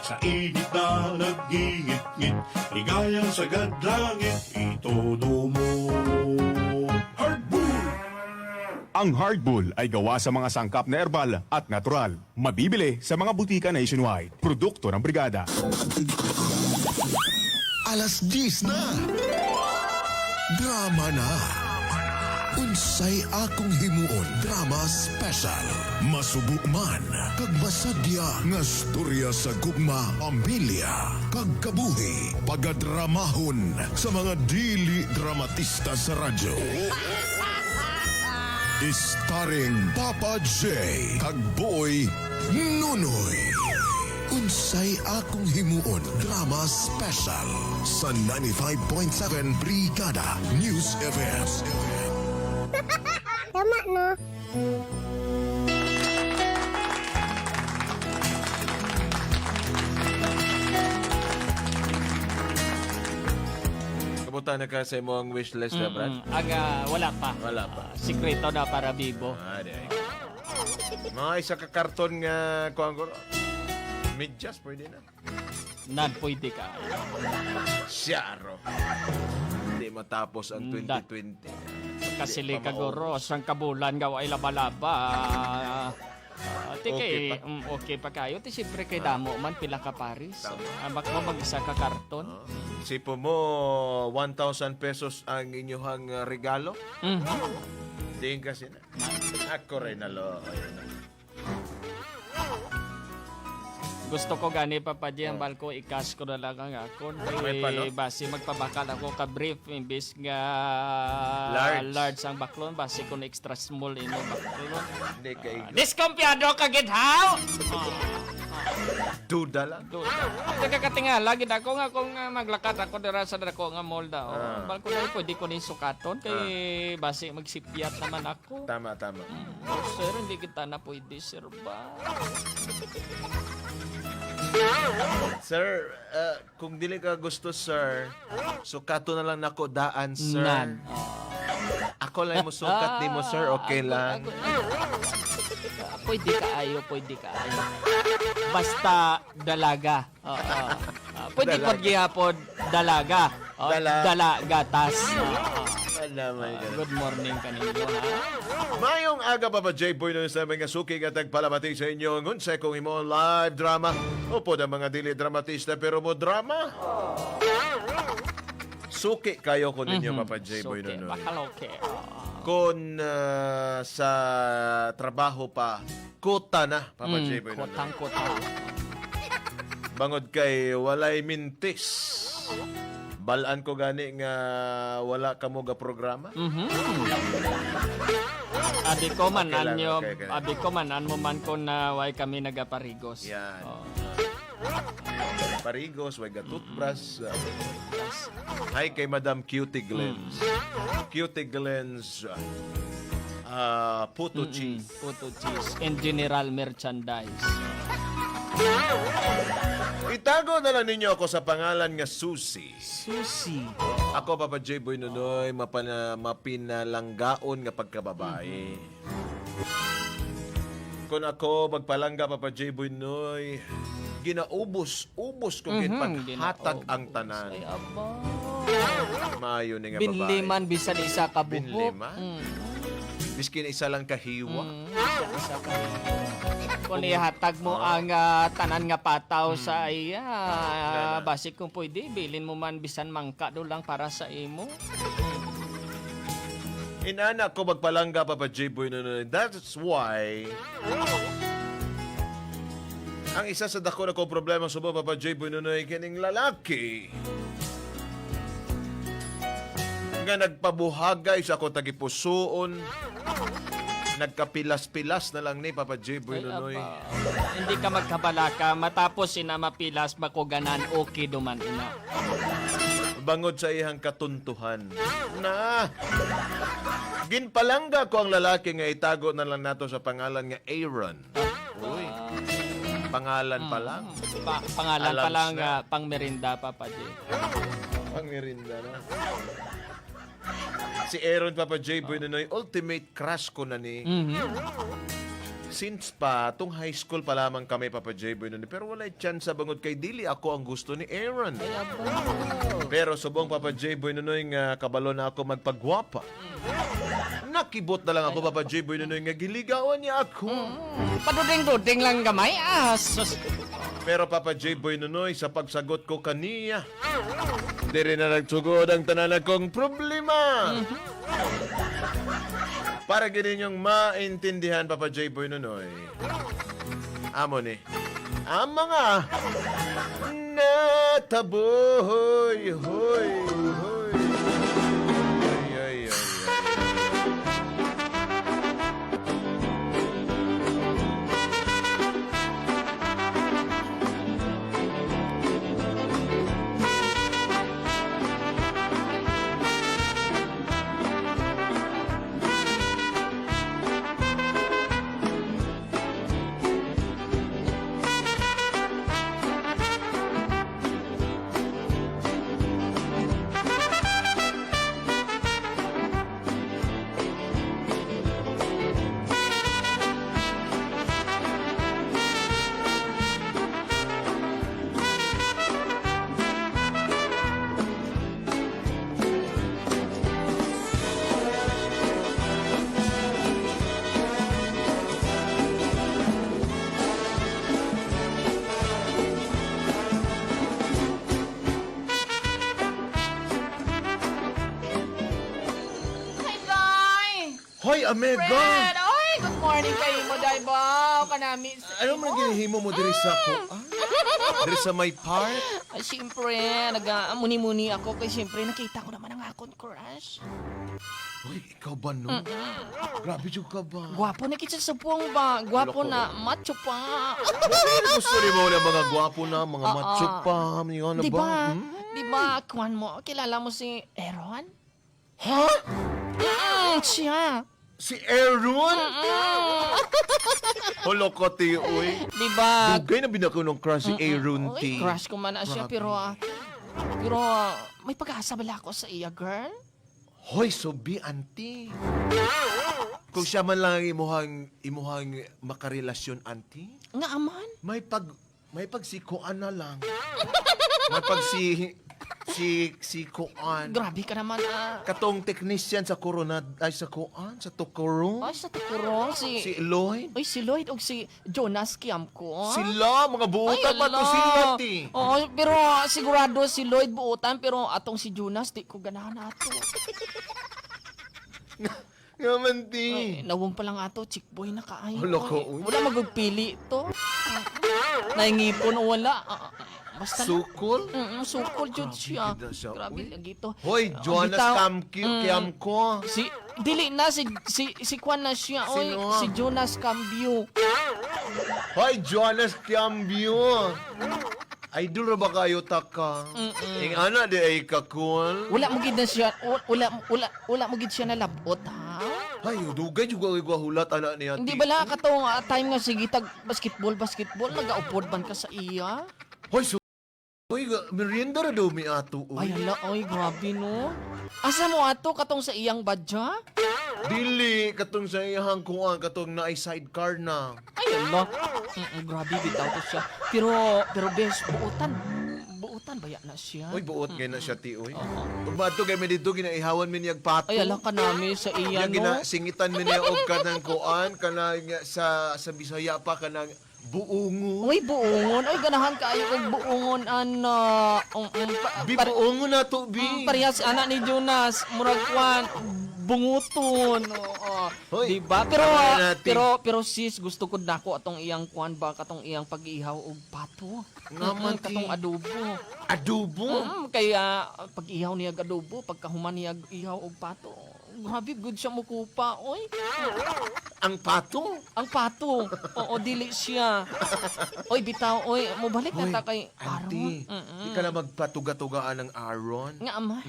Sa init na nagingit-ngit, ligayang sagad langit, itodo mo. Hardbull! Ang Hardbull ay gawa sa mga sangkap na herbal at natural. Mabibili sa mga butika nationwide. Produkto ng Brigada. Alas 10 na. Drama na. Unsay akong himuon, drama special. Masubo man, kag masadya nga storya sa gugma, pamilya, kag kabuhi, pagadramahon sa mga dili dramatista sa radyo. Starring Papa J kag Boy Nunoy. Unsay akong himuon, drama special sa 95.7 Brigada News FM. Tama, no? Kamuta na ka sa imong wishlist na, Brad? Ang wala pa. Wala pa. Sikreto na para bibo. Ah, di ay. Mga isa ka karton nga kuang ko. Medyas pwede na. Nan, pwede ka. Siyaro. Hindi matapos ang 2020. Kasili Hindi pa ka guro, sang kabulan gawa ay laba-laba. Ti Okay kay, pa. okay pa kayo. Ti siyempre kay damo man pila ka Paris. Tama. Amak mo mag-isa ka karton. Sipo mo, 1,000 pesos ang inyong regalo. Diin kasi na. Ako rin nalo. Gusto ko gani pa di ang balko i-cash ko na lang ang akon. May pa, no? Kay base magpabakal ako ka brief imbis nga Large. Large ang baklon base kon extra small ino baklon. Hindi kay Diskumpiado ka gid haw. Duda lang. Nagkakatingala gid ako nga kung maglakat ako dira sa dako nga mall daw. Balko na pwede ko ni sukaton kay base magsipyat naman ako. Tama, tama. Oh, sir, hindi kita na pwede, sir ba? Sir, kung dili ka gusto, sir, sukato na lang nako daan, sir. Nan. Ako lang mo sukat ni mo, sir. Okay lang. Pwede ka ayo, pwede ka ayo. Basta dalaga. Oo. Pwede Dalaga. pod gihapon dalaga. Oh, Dalagatas. Oo. Wala, my God. Good morning kaninyo ha. Mayong aga, Papa J. Boy, no, sa mga suki nga tagpalamati sa inyo. Ang unsay kong imo live drama. Opo na mga dili dramatista pero mo drama. Suki kayo ko ninyo, Papa J. Boy Suki, Nonoy. bakal okay. Oo. Kung sa trabaho pa, kota na, Papa J. Boy Nonoy. Kotang kota. Bangod kay walay mintis. Balaan ko gani nga wala kamo ga programa. Abi ko man Okay lang, anyo, okay. abi ko man an mo man ko na way kami nagaparigos. Yan. Oo. Parigos, way ga toothbrush. Hi kay Madam Cutie Glens. Cutie Glens puto cheese. Puto cheese and general merchandise. Itago na lang ninyo ako sa pangalan nga Susie. Susi. Ako, Papa J. Boy Nunoy, mapinalanggaon nga pagkababae. Kung ako magpalangga, Papa J. Boy Nunoy, ginaubos-ubos ko gid paghatag ang tanan. Ay, aba. Maayo ni nga babae. Binliman bisan isa ka buhok. Binliman? Biskin isa lang kahiwa. Isa ka. Kung ihatag mo ang tanan nga pataw sa iya, basik kung pwede, bilin mo man bisan mangka do lang para sa imo. Inana ko magpalangga, Papa J. Boy Nunoy. That's why ang isa sa dako na ko problema sa Papa J. Boy Nunoy, kining lalaki nga nagpabuhagay sa ako tagipusoon, nagkapilas-pilas na lang ni Papa J. Boy Ay, Nunoy. aba. Hindi ka magkabalaka, matapos ina mapilas, makuganan, okay duman ina. Bangod sa iyang katuntuhan. Na! Ginpalangga ko ang lalaki nga itago na lang nato sa pangalan nga Aaron. Uy. Pangalan pa lang. Pangalan pa Alams lang, na. pang merinda, Papa J. Pangmerinda na. Si Aaron, Papa J. Boy Nunoy, ultimate crush ko na ni. Since pa, tung high school pa lamang kami, Papa J. Boy, nun, pero walay chance sa bangod kay dili ako ang gusto ni Aaron. Pero subong, Papa J. Boy Nunoy, nga kabalo na ako magpagwapa. Nakibot na lang ako, Papa J. Boy Nunoy, nga giligawan niya ako. Paduding-duding lang gamay. Ah, sus. Pero Papa J. Boy Nunoy, sa pagsagot ko kaniya, diri na nagsugod ang tanan kong problema. Para gini niyong maintindihan, Papa J. Boy Nunoy. Amo ni, ang mga nataboy, hoy, hoy. Ay, ay, ay, ay. Hi, Day! Hoy, Amega! Fred! Oy, good morning kayo mo, Day ba? Kanami sa Ano man ginahimo mo diri sa ko? Ah, diri sa may park? Ay, siyempre, nag-muni-muni ako kay siyempre nakita ko naman ang akong crush. Uy, ikaw ba no? Grabe jud ka ba? Gwapo na kitsa sa puwang ba? Gwapo Loko. na, macho pa. Gusto rin mo na mga gwapo na, mga macho pa, yun ano Di ba? ba? Hmm? Di ba, kuwan mo, kilala mo si Aaron? Ha? Siya. Si Aaron? Holo ko, ti, uy. Di ba? Dugay na binako ng crush si Aaron, Uy, ti. crush ko man na siya, Grabe. pero may pag-asa bala ako sa iya, girl? Hoy, sobi, auntie. Kung siya man lang ang imuhang makarelasyon, auntie, Nga aman. may pagsikuan na lang. May pagsi si sikuan. Grabe ka naman, ah. Katong technician sa Corona ay sa kuan sa Tocorong. Ay, sa tukurong, si... Si Lloyd. Ay, si Lloyd o si Jonas Kiamco. Sila, mga buutan pa to ala. sila, ti. Oo, pero sigurado si Lloyd buutan, pero atong si Jonas, di ko ganahan ato. Nga man, ti. Ay, nawong pa lang ato, chick boy na kaayo. Hala ka, Ay, uy. wala magpili to. Naingipon o wala. Ah, ah, basta lang. Sukol? Sukol jud siya. gid na siya, Grabe uy. lagi to. Hoy, Ah, Jonas bitaw. Kamkyo, Kiamko. Si dili na si Kwan na siya, oy, Sino? si Jonas Cambio. Hoy, Jonas Cambio. Idol ra ba kayo taka? Ing ana di ay kakul. Wala mo gid na siya, wala wala wala mo gid siya nalabot ha. Ay, dugay juga kay hulat ana niya. Hindi ti. bala katong time nga sige tag basketball basketball nagaupod man ka sa iya. Hoy, so Hoy, merienda ra daw mi ato. Uy. Ay hala, oy grabe no. Asa mo ato katong sa iyang badya? Dili katong sa iyang kuan katong naay sidecar na. Ay hala. Grabe bitaw to siya. Pero pero bes buutan. Buutan baya na siya. Uy, buot gay na siya ti uy. Ug maadto kay mi didto ginaihawan mi niyag pato. Ay ala ka nami sa iya Iya no. gina singitan mi niya og kanang kuan kanang sa Bisaya pa kanang buungo. Uy, buongon. Uy, ganahan kaayo kag buongon ana. Bi buungo na to bi. Parehas ana ni Jonas, murag kwan bunguton. Oo. Hoy, Di ba? Pero tama na natin. pero pero sis, gusto ko nako atong iyang kwan ba katong iyang pag-ihaw og pato. Nga man, ti. Katong adobo. Adobo. Kaya pag-ihaw niya og adobo, pagkahuman niya og ihaw og pato. Grabe good siya mukupa, oy. Ang pato. Ang pato. Oo, dili siya. Oy, bitaw, oy, mobalik na ta kay Aaron. Auntie, di ka na magpatuga-tugaan ng Aaron. Nga ama.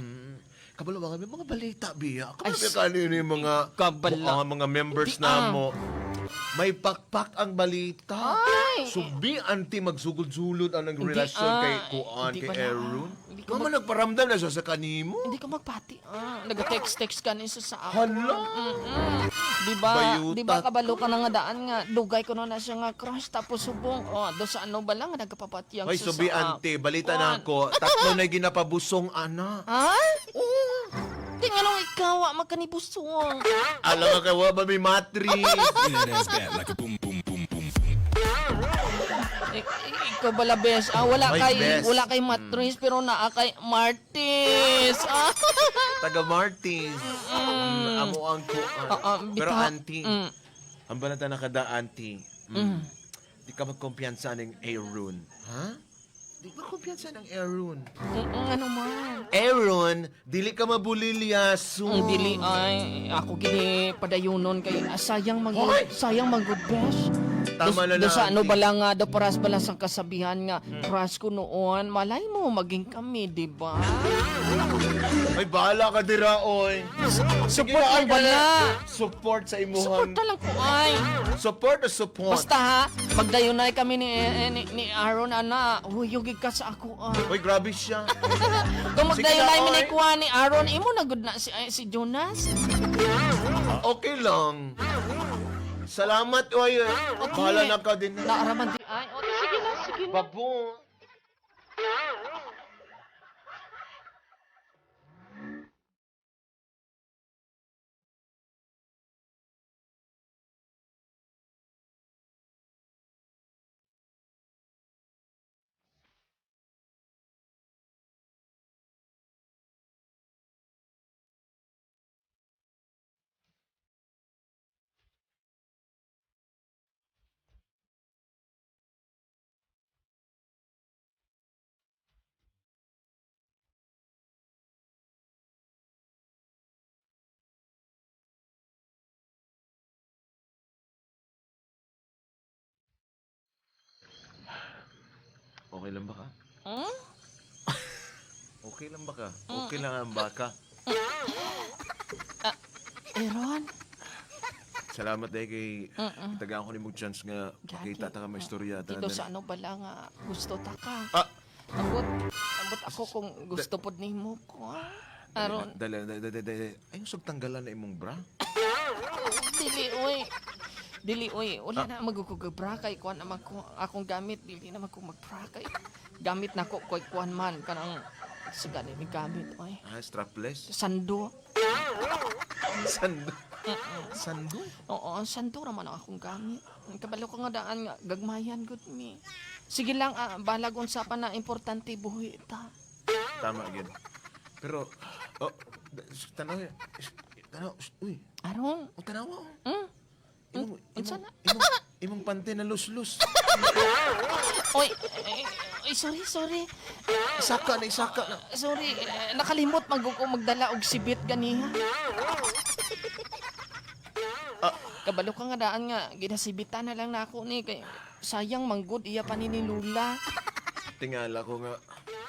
Kabalo ba kami mga balita biya? Ay, Kabalo ba kanino yung mga kabala. mga members Di, na ah. mo? May pakpak ang balita. Ay! Subi anti magsugod-sulod ang Hindi, relasyon ah, kay Kuan, hindi kay ba na- Aaron. Hindi ko Mama, nagparamdam na siya sa kanimo. Hindi ka magpati. Ah, nag-text-text ka ni sa ako. Hala! Mm-mm. Di ba? Bayuta Di ba kabalo ka na nga daan nga dugay ko na na siya nga crush tapos subong. Oh, do sa ano ba lang nagpapatyang Ay, siya subi sa ante, balita na Kuan. ako. Tatlo na ginapabusong ana. Ha? Oo. Di nga nung ikaw, ah, magkanibusong. Alam ka kay wa ba may matri? That ass back like a boom, boom, boom, boom, boom. Ikaw bala bes. Ah, wala Ay, kay bes. wala kay Matris pero naa kay Martis. Ah. Taga Martins. Amo ang kuan. Oo, Pero bitaw. auntie, ang balata na kada auntie. Di ka magkumpiyansa ng Aaron. Ha? Di ka magkumpiyansa ng Aaron. Ano man. Aaron, dili ka mabulilyaso. Ang dili ay ako gini padayunon kay ah, sayang mag Hoy! sayang mag good best. Tama na Do na, sa ano auntie. ba lang nga, do paras bala sang kasabihan nga crush ko noon, malay mo maging kami, di ba? Ay, bahala ka dira, oy. Support lang bala. Support sa Support imuhang... na lang ko ay. Support o support? Basta ha, magdayunay kami ni eh, ni Aaron ana, huyugig ka sa ako ah. Uy, grabe siya. Kung Sige magdayunay na, mi ni oy. kuha ni Aaron, imo na gud na si ay, si Jonas. Okay lang. Salamat, oy. Bahala na ka din. Naaraman di ay. O, sige na, sige na. Babo. Okay lang ba ka? Hmm? Okay lang ba ka? Okay lang ang baka. Aaron, Salamat dahil kay tagaan ko ni mong chance nga makita ta ka may istorya ta. dito sa ano bala nga gusto ta ka. Ah, Ambot, ambot ako kung gusto pod nimo ko. ah. Aron, Dali, dali, dali, dali. Ay, yung tanggalan na imong bra. dili oy. Dili oy, wala na magugugabra kay kuan naman ko akong gamit dili na ko magbra kay gamit na ko koy kuan man kanang sa gani ni gamit oy. Ah, strapless. Sando. Sando. Sando? Oo, sando raman ang akong gamit. Kabalo ko nga daan nga gagmayan gud mi. Sige lang, ah, balag unsa pa na importante buhi ta. Tama, again. Pero, oh, tanaw, tanaw, uy, Aron, oh, tanawa, oh. Imong, Unsa imong, na? imong, imong pante na luslus. Oy, eh, eh, sorry, sorry. Isaka na, isaka na. Sorry, eh, nakalimot man gud ko magdala og sibit ganiha. Kabalo ka nga daan nga ginasibitan na lang nako ni kay sayang manggod iya pa ni ni Lula. Tingala ko nga,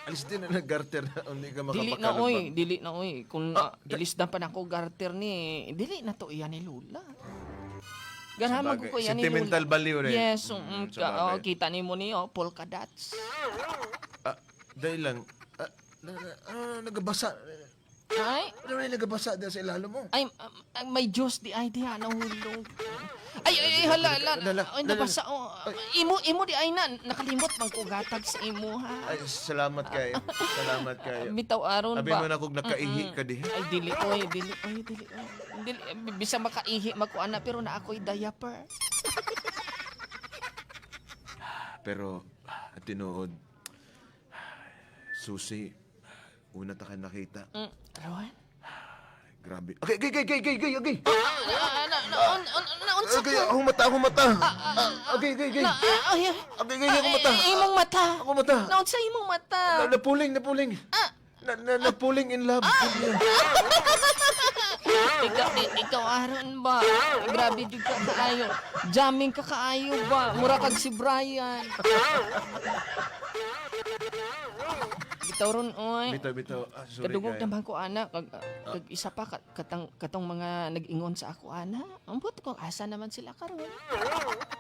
alis din na naggarter na, hindi ka Dili na makapakalabag. oy, dili na oy. Kung ilis na pa nako garter ni, dili na to iya ni Lula. Ganahan man Sabagay, ko iya ni Lula. sentimental value rin. Yes, Sabagay. oh, kita nimo ni oh, polka dots. Ah, dahil lang, ah, nagabasa. Ay, Ano na nagabasa dahil sa ilalo mo? ay, may juice di ay diha nahulog. Ay, ay, ay, hala, hala. Lala, Ay, lala. nabasa. Oh, imo, imo di ay na. Nakalimot man ko gatag sa imo, ha. Ay, salamat kayo. Salamat kayo. Bitaw aron Abi ba? mo na kung nakaihi ka diha. Ay, dili, oy, dili, oy, dili, oy. Dili, bisa makaihi, makuana, pero na ako'y diaper. Pero, at tinuod, susi, una ta ka nakita. Rowan? Grabe. Okay, okay, okay, okay, okay, okay. Ah, na, na, on, on, na, unsa Okay, ka? ako mata, ako mata. Ah, okay, okay, okay. Na, ah, ay, ay, Okay, okay, ako mata. ay, imong mata. Ako mata. Na, unsa imong mata? Na, napuling, napuling. Na, na, napuling in love. Ikaw, ikaw aron ba? Grabe jud ka kaayo. Jamming ka kaayo ba? Mura kag si Brian. Bitaw ron, oy. Bitaw, bitaw. Ah, sorry, Kadungog kay. naman ko ana kag, kag isa pa katang katong mga nag-ingon sa ako ana. Ambot ko asa naman sila karon.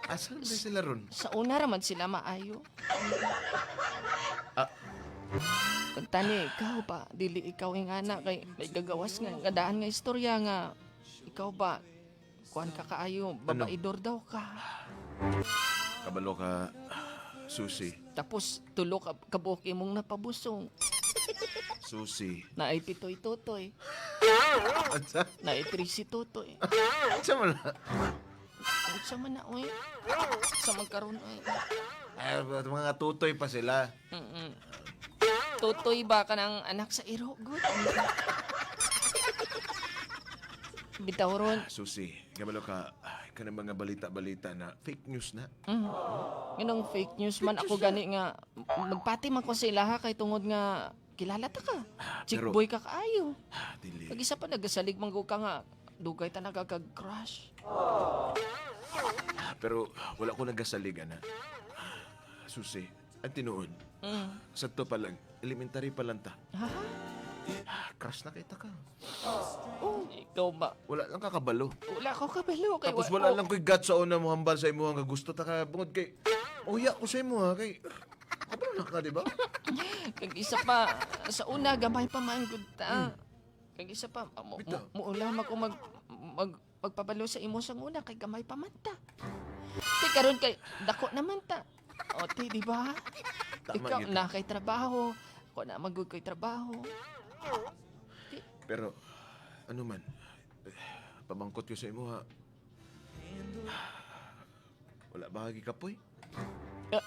Asan ba sila ron? Sa una ra man sila maayo. Ah. Kag tani ikaw ba dili ikaw ing ana kay may gagawas nga gadaan nga istorya nga ikaw ba kuan ka kaayo babaidor daw ka. Kabalo ka, Susi. Tapos tulo ka kabuok imong napabusong. Susi. Naay pitoy totoy. Ansa? Naay trisi totoy. Ansa mo na? Unsa man na oy? Sa magkaron oy. Ay, mga tutoy pa sila. Mm-mm. Tutoy ba ka ng anak sa iro? Good. Bitaw ron. Susi, kabalo ka, ay, kanang mga balita-balita na fake news na. Nganong fake news man ako gani nga magpati man ko sa ilaha kay tungod nga kilala ta ka. Chick Pero- boy ka kaayo. Ah, dili. Pag isa pa nagasalig man ko ka nga dugay ta nagagag crush. Pero wala ko nagasalig, ana. Susi, ang tinuod. Sa to pa lang, elementary pa lang ta. Ha? Ah, crush na kita ka. Oh, ikaw ba? Wala lang kakabalo. Wala ko kabalo kay Tapos wala lang ko'y guts sa una mo hambal sa imo nga gusto ta ka bungod kay Uya ko sa imo ha kay kabalo na ka di ba? Kag isa pa sa una gamay pa man gud ta. Kag isa pa mo, Bitaw. muulam ako mag, mag magpabalo sa imo sa una kay gamay pa man ta. Ti karon kay dako naman ta. O ti di ba? Tama Ikaw gyud. na kay trabaho. Ako na magud kay trabaho. Pero ano man eh, pamangkot ko sa imo ha. Wala ba kay kapoy? Ah,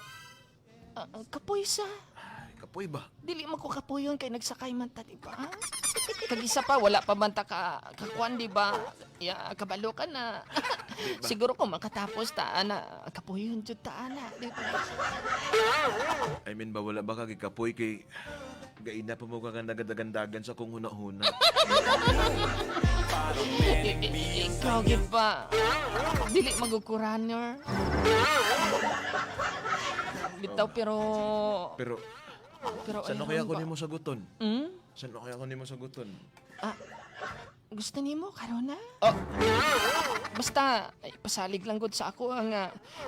ah, kapoy sa. Ay, kapoy ba? Dili man ko kapoyon kay nagsakay man ta, di ba? Kag isa pa wala pa man ta ka kakuan, di ba? Ya, kabalo ka na. Siguro ko makatapos ta ana, kapoyon jud ta ana, di ba? I mean ba wala ba kay kapoy kay gaina pa mo ka nagadagandagan sa kong huna-huna. Ikaw gyud ba? Dili magukuraner. Bitaw pero Pero pero saan ayun kaya ako ba? nimo saguton? Hmm? Saan kaya ako nimo saguton? Ah, gusto nimo karon na? Ah! Basta ay, pasalig lang gud sa ako ang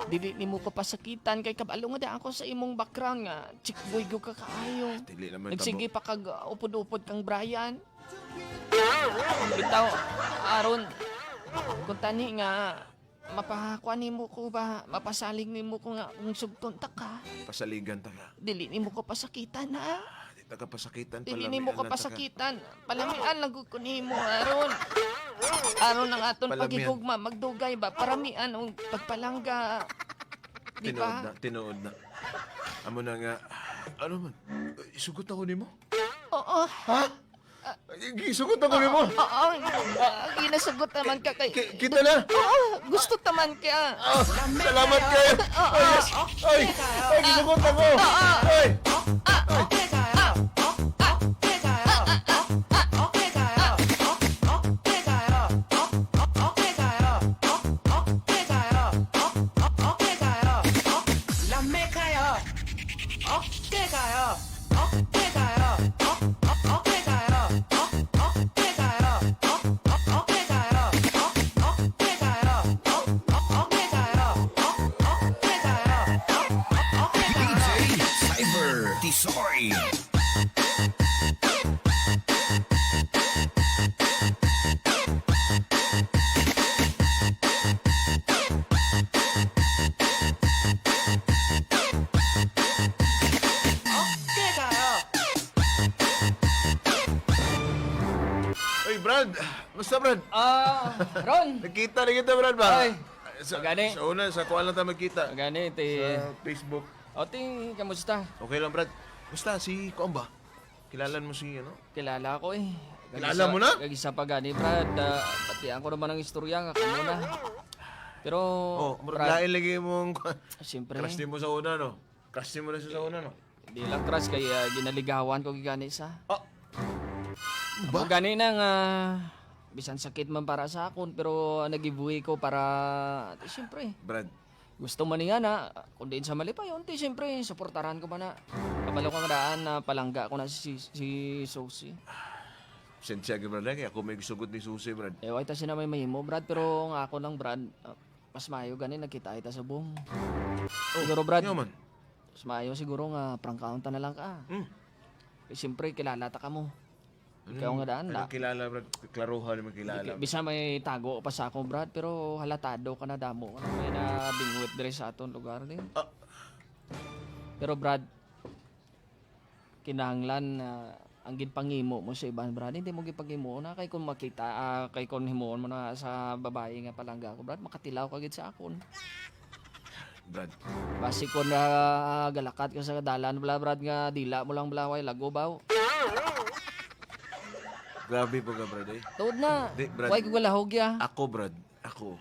dili nimo ko pasakitan kay kabalo nga da ako sa imong background nga chick boy gyud ka kaayo. Dili naman Nagsige tabo. pa kag upod-upod kang Brian. Bitaw aron kung tani nga mapakuan nimo ko ba mapasalig nimo ko nga kung sugton ta ka Pasaligan ta ka. dili nimo ko pasakitan ha. Di ta ka pasakitan Dili nimo ko palamian na ta ka. pasakitan. Palamian lang gud ko nimo aron. Aron ang aton Palamian. pagigugma magdugay ba paramian og pagpalangga. Di Tinuod na, ba? tinuod na. Amo na nga, ano man, isugot ako nimo? Oo. Ha? Isugot ako nimo? Oo. Ginasagot naman ka kay Kita na! Oo, gusto taman ka. Ah, salamat kayo! Ay, yes! Ay, ay, gisugot ako! Ay! DJ Cyber Tisoy. Ay, Brad! Basta, Brad? Ah, Ron. Nagkita na kita, Brad ba? Ay, Sa, gani. sa una, sa kuwan lang tayo magkita. Gani ti. Sa Facebook. O ti, kamusta? Okay lang, Brad. Basta, si kuwan ba? Kilala mo si, ano? Kilala ko eh. Kilala mo na? Kag-isa pa gani, Brad. Pati ako naman ang istorya nga kamo na. Pero, Oh, murag Brad, lain lagi mong siyempre, crush din mo sa una, no? Crush din mo na siya sa una, no? di lang crush kay ginaligawan ko gani sa. Ah! Ba? Gani na nga, bisan sakit man para sa akon, pero nagibuhi ko para, di, siyempre, Brad, gusto man niya na, kung diin sa malipay, unti, siyempre, suportaran ko ba na. Kabalo ka nga daan na palangga ko na si Susie. Sensya ka, Brad. Kaya ako may sugot ni Susi, Brad. Eh, wala ta siya na may mahimo, Brad. Pero nga ako lang, Brad, mas maayo gani nagkita kita sa buong. Siguro, Brad, Nga man. mas maayo siguro nga prangkaon ta na lang ka. Eh, siyempre, kilala ta ka mo. Ikaw nga daan, la. Anong kilala, Brad? Klaruhan naman kilala. Bisa may tago pa sa ako, Brad, pero halatado ka na damo. Ka na may nabingwit dire sa aton lugar din. Ah. Pero Brad, kinahanglan na ang ginpangimo mo sa iban, Brad, hindi mo gipangimo na kay kung makita, kay kung himuon mo na sa babae nga palangga ko, Brad, makatilaw ka gid sa akon. Brad. Basi ko na galakat ka sa dalan bla Brad nga dila mo lang bla way lago baw. Grabe po ka, Brad. Eh. Tuod na. Di, Brad. Way ko galahog ya. Ako, Brad. Ako.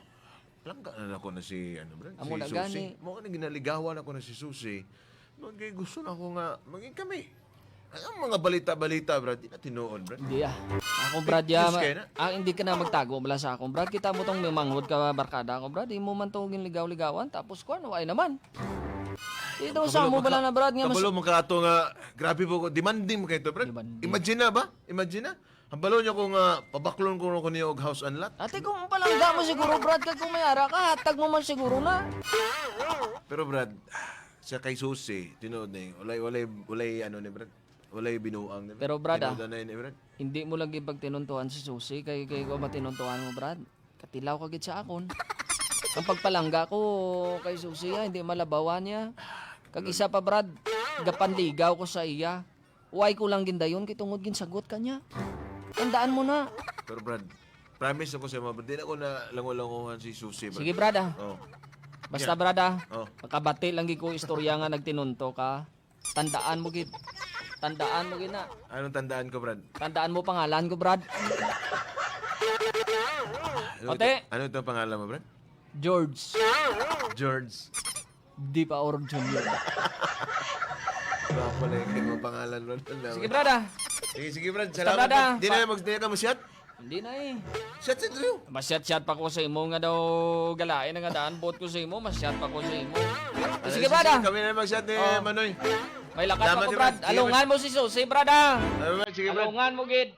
Langga na ako na si, ano, Brad? Amo Si na Susi. gani. Mo na ginaligawan ako na si Susi. Magay gusto na ako nga, maging kami. Ang mga balita-balita, Brad, di na tinuod, Brad. Hindi ah. Ako Brad ya. Diyos kayo na. Hindi ka na magtago bala sa akong Brad. Kita mo tong may manghod ka barkada ako Brad. Di mo man to ligaw-ligawan tapos kuan ay naman. Dito sa mo bala na Brad nga mas Kabalo mo ka ato nga, grabe po ko, demanding mo kayo to, Brad. Demanding. Imagine na ba? Imagine na. Hambalo niyo kung pabaklon ko ko niyo og house and lot. Ate kung palangga mo siguro Brad kag kung may ara ka hatag mo man siguro na. Pero Brad, sa kay Susi, tinuod na yun. Walay, walay, walay, ano ni Brad? Walay binuang ni Brad. Pero, Brad, Tinuod na yun, ni Brad. Hindi mo lang ipagtinuntuan si Susi kay kay ko matinuntuan mo Brad. Katilaw ka gid sa akon. Ang pagpalangga ko kay Susi ah, hindi malabawan niya. Kag isa pa Brad, gapanligaw ko sa iya. Why ko lang gindayon kay tungod ginsagot ka niya. Tandaan mo na. Pero Brad, promise ako sa mga Brad, di na ako na lango-langohan si Susi, Brad. Sige Brad ah. Oh. Basta Brad ah. Oh. Makabati lang gid ko istorya nga nagtinunto ka. Tandaan mo gid. Tandaan mo gid na. Anong tandaan ko, Brad? Tandaan mo pangalan ko Brad. Ano Ate! ito, ano ito ang pangalan mo, Brad? George George. Di pa or Junior. Baka pala yung kayong pangalan, Brad. Sige Brad ah. Sige, sige, Brad. Basta, Salamat. Brad, ah. Di na mag di na ka masyat. Hindi na eh. Shot sa tuyo. Masyat-syat pa ko sa imo nga daw galain nga daan bot ko sa imo, masyat pa ko sa imo. Sige Brad ah. Kami na mag-shot ni Oh. Manoy. May lakat pa Salamat, ko Brad. Brad. Sige, Alungan mo si Susi Brad ah. Brad, sige, Brad. Alungan mo gid.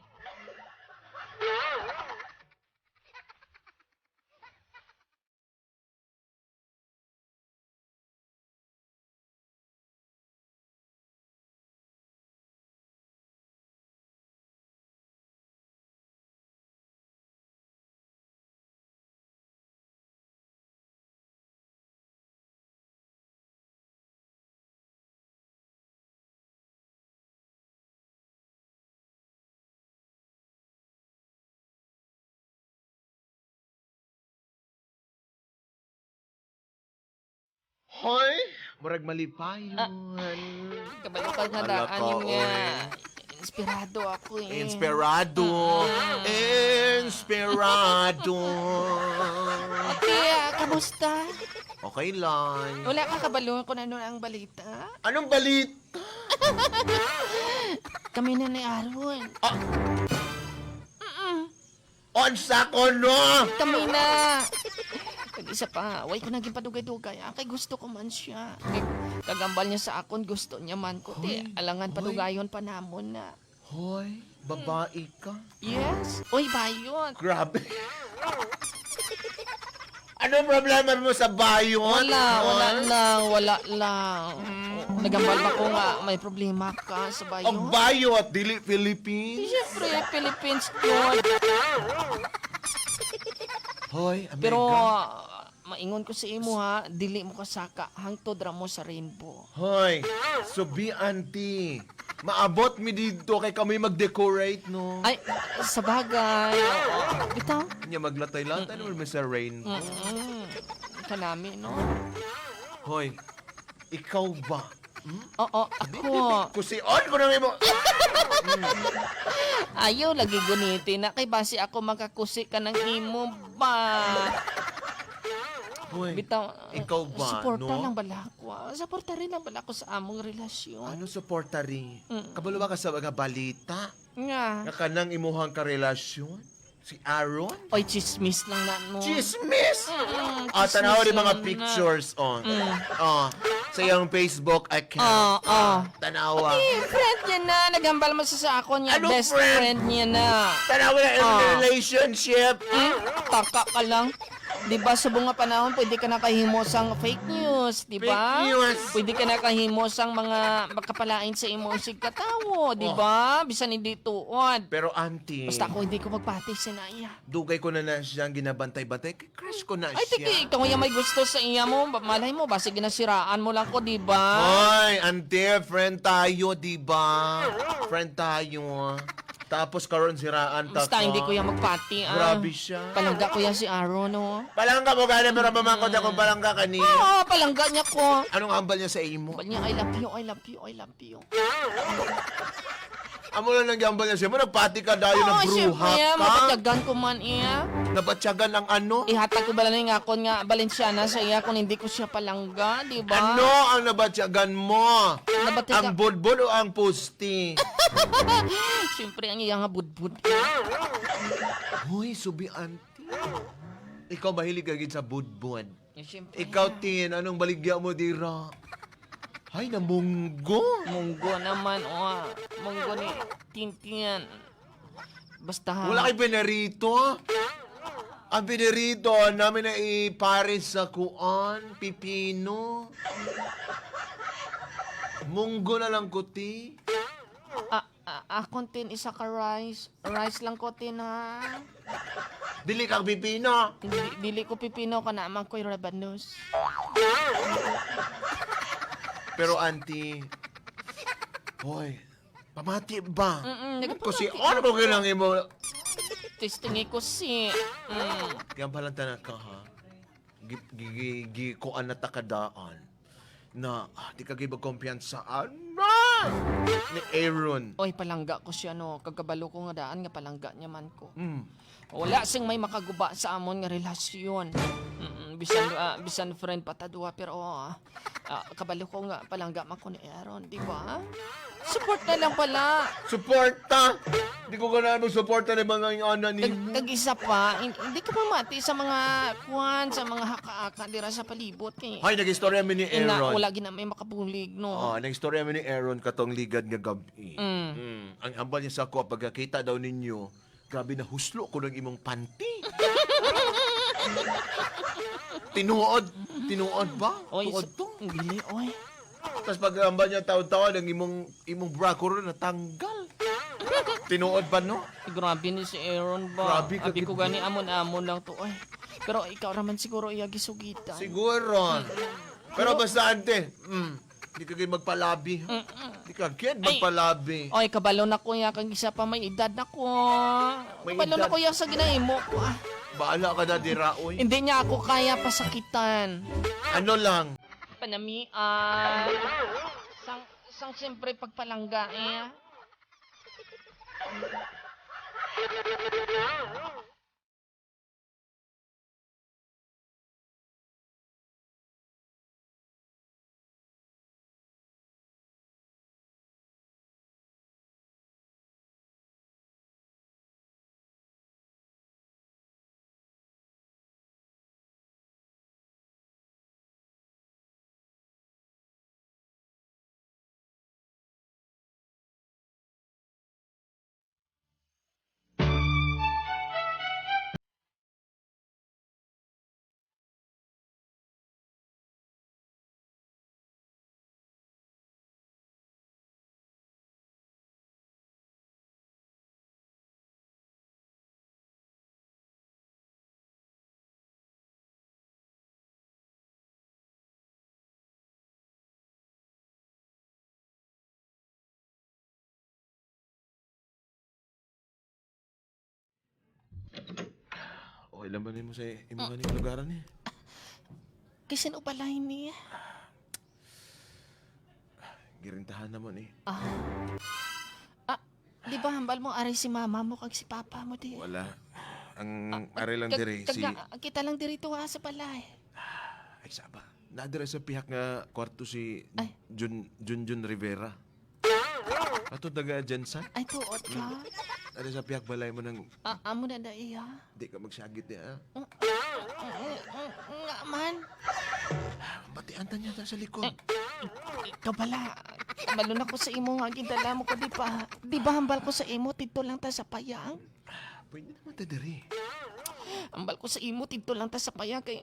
Hoy! Murag malipayon. Kabalo ka nga Ala daan ka, yun nga. oy. Inspirado ako eh. Inspirado. Inspirado. Ate, kamusta? Okay lang. Wala ka kabalo kung ano ang balita? Anong balit? Kami na ni Aaron. Onsa ko no! Kami na! Kag isa pa, way ko naging padugay-dugay. Ah, kay gusto ko man siya. Kay, kagambal niya sa akon, gusto niya man ko. Ti, alangan padugayon pa namon na. Hoy, babae ka. Yes. Uy, bayon. Grabe. Anong problema mo sa bayon? Wala, wala lang, wala lang. Nagambal ba ko nga, may problema ka sa Ang bayon? bayot, dili Philippines. Siyempre, Philippines yun. Hoy, Amerika. Pero, maingon ko sa imo ha, dili mo kasaka, hangtod ra mo sa rainbow. Hoy, so be auntie. Maabot mi dito kay kami mag-decorate, no? Ay, sa bagay. Oo. Bitaw. Nya maglatay-latay naman mi sa rainbow. Kanami, no? Hoy, ikaw ba? Oo, ako. Kusion ko na mo. Ayaw, lagi guniti na. Kay basi ako makakusi ka ng imo ba? Hoy, Bitaw. ikaw ba, Suporta no? lang bala ako. Ah. Suporta rin lang bala ako sa among relasyon. Ano suporta rin? Kabalo ba ka sa mga balita? Nga. Nga kanang imuhang karelasyon? Si Aaron? Oy, chismis lang na, no? Chismis! Mm, Ah, tanaw chismis rin mga lang na. pictures on. Ah, sa iyang Facebook account. Oo, oo. Tanawa. Eh, friend niya na. Naghambal mo siya sa ako niya. Anong Best friend? friend niya na. Tanawa na in Ah. relationship. Taka ka lang. 'Di ba sa bunga panahon pwede ka nakahimo sang fake news, 'di ba? Fake news. Pwede ka nakahimo sang mga makapalain sa imong sigkatawo, 'di ba? Bisan hindi tuod. Pero auntie, Basta ako hindi ko magpati si Naya. dugay ko na na siyang ginabantay-bantay. Crush ko na Ay, siya. tiki, ikaw yung may gusto sa iya mo. Malay mo, basta ginasiraan mo lang ko, di ba? Ay, auntie, friend tayo, di ba? Friend tayo. Tapos karon siraan ta Basta ka. hindi ko yung magpati, ah. Grabe siya. Palangga ko yan si Aaron, oh. Palangga mo gani pero pamangkot ako palangga kanina. Oo, palangga niya ko. Anong ambal niya sa imo? Bal niya, I love you, I love you, I love you. Amo lang nang gambal niya sa imo, nagpati ka dayon Oo, na bruha siyempre, ka. mapatyagan ko man, iya. Nabatyagan ang ano? Ihatag ko ba lang akon nga Balenciana sa iya kung hindi ko siya palangga, di ba? Ano ang nabatyagan mo? Nabatyagan- Ang budbud o ang pusti? Siyempre, ang iya nga budbud. Hoy, subi auntie. Ikaw mahilig ka gid sa budbud. Eh, siyempre, Ikaw, Tin, anong baligya mo dira? Ay, namunggo. Munggo naman, oh. Munggo ni Tintian. Basta, Wala kay Benerito. Ang Benerito namin na ipares sa kuan, pipino. Munggo na lang kuti. Ah, ah, akon tin isa ka rice. Rice lang ko tin ha. Dili kang pipino. Dili, dili ko pipino ka naman ko'y rabanos. Pero auntie, hoy, pamati ba? Mm-mm, Kasi ano ko kailangan mo? Testingi ko si. Kaya pala tanan ka ha. Gi, gi, gi, gi kuan na takadaan na ah, di ka gibag kumpiyansa ano ni Aaron. Oy, palangga ko siya no. Kagkabalo ko nga daan nga palangga niya man ko. Mm. Wala sing may makaguba sa amon nga relasyon. Bisan bisan friend patadua pero kabalo ko nga palangga man ko ni Aaron, di ba? Support na lang pala. Suporta! Di ko ganahan mo suporta ng mga ingana ni Kag, kag isa pa, hindi ka mamati sa mga kuan, sa mga haka-aka dira sa palibot kay. Hay, nag-istorya mi ni Ina, Aaron. wala gina may makabulig no. Ah, nag-istorya mi ni Aaron katong ligad nga gabi. Mm. Ang hambal niya sa ako pagkakita daw ninyo, grabe na huslo ko ng imong panty. Tinuod, tinuod ba? Oy, Tuod to. Dili, oy. Tapos pag hambal niya taon-taon ang imong imong bra ko ron natanggal. Tinuod ba no? Grabe ni si Aaron ba? Grabe ka Abi ko gid. gani amon-amon lang to oy. Pero ikaw raman siguro iya gisugitan. Siguro. Pero basta ante, di ka gid magpalabi. Di ka gid magpalabi. Oy, kabalo na kuya kag isa pa may edad na ko. May Kabalo na edad. kuya sa ginahimo ko. Ah. Bahala ka na dira oy. Hindi niya ako kaya pasakitan. Ano lang? Panamian. Sang sang siyempre pagpalangga eh. Okay lang ba nimo sa imong nga lugaran eh? Kay sino pala niya? Girintahan naman eh. Ah, di ba hambal mo aray si mama mo kag si papa mo di? Wala. Ang ari lang dire si Kita lang diri to sa balay. ay saba. Nadire sa pihak nga kwarto si Ay. Jun Jun Jun Rivera. Ato taga Jensen. Ay, tuot ka. Ano sa piyak balay mo nang Ah, amo na dai ha. di ka magsagit niya. Nga man. Batian ta niya ta sa likod. Ikaw pala. Kabalo na ko sa imo nga gidala mo ko di ba? Di ba hambal ko sa imo tidto lang ta sa payag? Pwede naman ta diri. Hambal ko sa imo tidto lang ta sa payag kay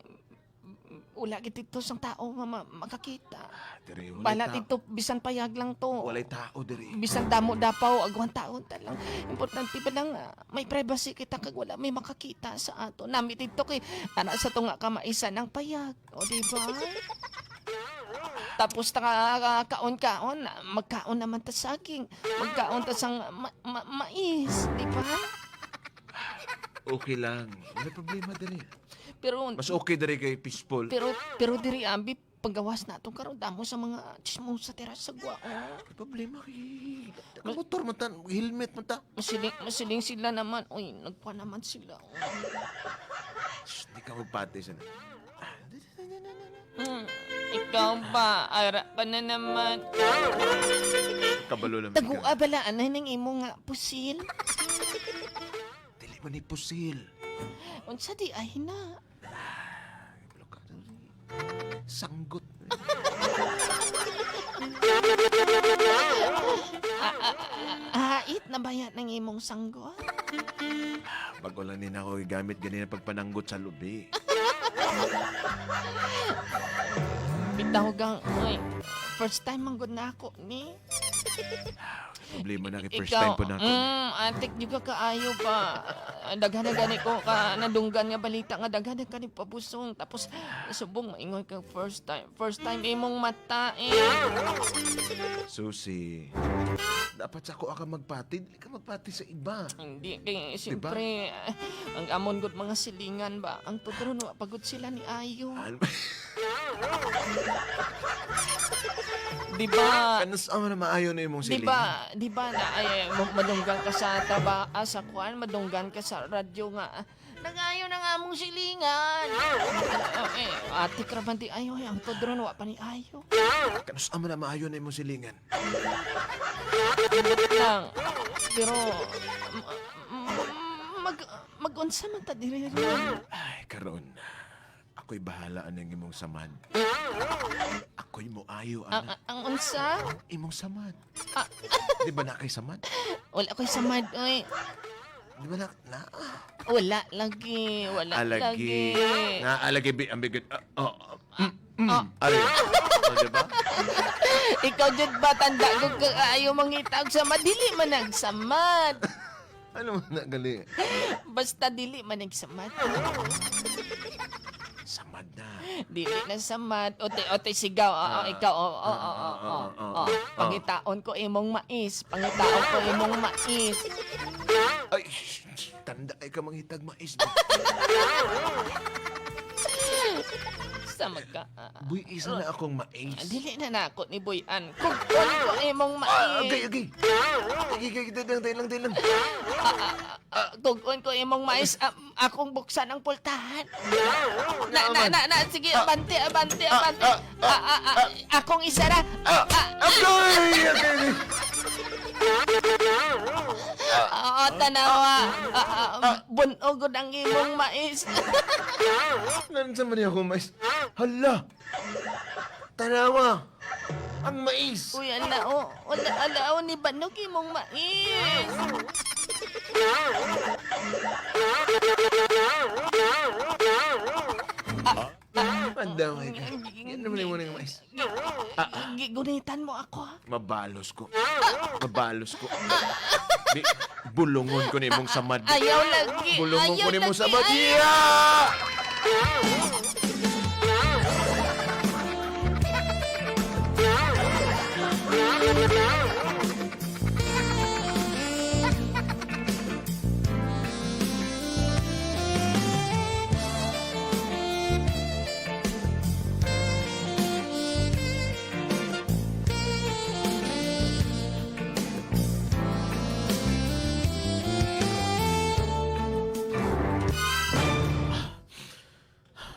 wala gid dito sang tao nga makakita. Diri walay Bala tao. dito bisan payag lang to. Walay tao diri. Bisan damo dapaw agwan taon ta lang. Importante pa lang may privacy kita kag wala may makakita sa ato. Nami dito kay ana sa tunga ka maisa ng payag. O di ba? Tapos ta kaon-kaon, magkaon naman ta saging, magkaon ta sang mais, di ba? Okay lang. Walay problema diri. Pero Mas okay diri kay peaceful. pero pero diri ambi paggawas na atong karon damo sa mga chismosa tira sa gwa. Oh. Walay problema kay motor man ta, helmet man ta. Masiling, masiling sila naman. Uy, nagpa naman sila. Oh. Shh, di ka magpati sa. Ikaw ba? Ara ka na naman. Kabalo lang. Tagua bala, anay ng imo nga pusil. Dili man ni pusil. Unsa di ay na. Kabalo ka. Sanggot. Hait na ba yan ng imong sanggot? Bago lang din ako gigamit ganina pagpananggot sa lubi. Bitaw gang, uy. First time manggod na ako ni. Problema na kay first time po na ako. Atik juga kaayo ba. Daghan na gani ko ka nadunggan nga balita nga daghan na kani pabusong tapos subong maingoy ka first time. First time imong mata eh. Susi, dapat sa ako ka magpati. Dili ka magpati sa iba. Hindi kay siyempre ang amon gud mga silingan ba. Ang totoo no pagod sila ni Ayo. Ano? Di ba? Kanas ama na maayo na imong Di siling. ba, di ba na ay, madunggan ka sa trabaho, sa kuan, madunggan ka sa radyo nga. Nagayo na nga mong silingan. Eh, ate kraban di ayo, ay, ang todron wa pa ni ayo. Kanas ama na maayo na imong silingan. Lang. Pero mag magunsa man ta diri ron. Ay, karon. Ako'y bahala ang imong samad. Ako'y moayo Ang, ana. ang unsa? Imong samad. Di ba na kay samad? Wala ko'y samad, oy. Di ba na? Na. Wala lagi, wala lagi. Alagi. Na alagi bi ang bigat. Ah, oh, oh, mm. Ah. Ari. Oh, di ba? Ikaw jud ba tanda ko kaayo mangita og samad dili man nagsamad. Ano man na gali? Basta dili man nagsamad. Samad na. Dili na samad. Ote ote sigaw. Oo, ikaw. Oo, oo, oo, oo, oo. Pangitaon ko imong mais. Pangitaon ko imong mais. Ay, shh, shh, tanda ay ka manghitag mais. Sa magka. Buy isa na akong mais. Dili na nako ni Boyan. Kugpon ko imong Ah, mais. okay, okay. Okay, okay, okay, lang, lang, lang, lang. Tugon ko imong mais. Akong buksan ang pultahan. Na, na, na, na. Sige, abante, abante, abante. Akong isara. Okay, okay, okay. Oo, tanawa. Bunogod ang imong mais. Nandiyan man niya akong mais. Hala! Tanawa! Ang mais! Uy, ala, oh. Ala, ala, oh, ni Banog imong mais. Mandamay ka. Yan naman yung munang mais. Gunitan mo ako. ha? Mabalos ko. Mabalos ko. Di, bulungon ko ni imong samad. Ayaw lagi. Bulungon ayaw ko ni imong lagi, samad. ayaw. Yeah!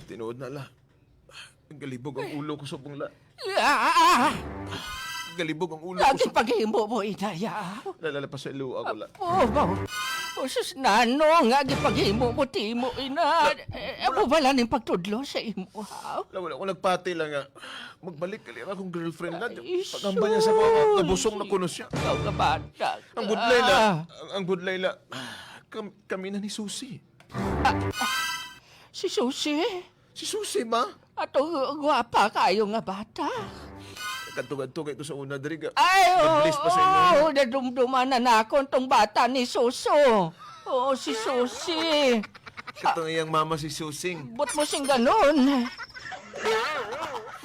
Tinuod na la. Ang galibog ang ulo ko sa la. Ah! Galibog ang ulo ko. Lagi paghimo mo, inaya. Lalala pa sa ilo ako la. Oh, wow. Oh, sus, nano nga gipaghimo mo timo ina. Eh, amo bala ning pagtudlo sa imo. Ha? Wala, wala ko nagpati lang nga. Magbalik kali ang akong girlfriend na. Ay, Pagamba niya sa mga nabusong na kuno siya. Ikaw nga bata. Ang budlay la, ang budlay la. Kami na ni Susie. Si Susie. Si Susie ba? Ato gwapa kayo nga bata. Kadtugad-tugay ito sa una diri ga. Ay, oo, Nag-bliss pa sa imo. oh, nadumduman na na ako tong bata ni Suso. Oo, si Susie. Katong iyang mama si Susing. Ba't mo sing ganun?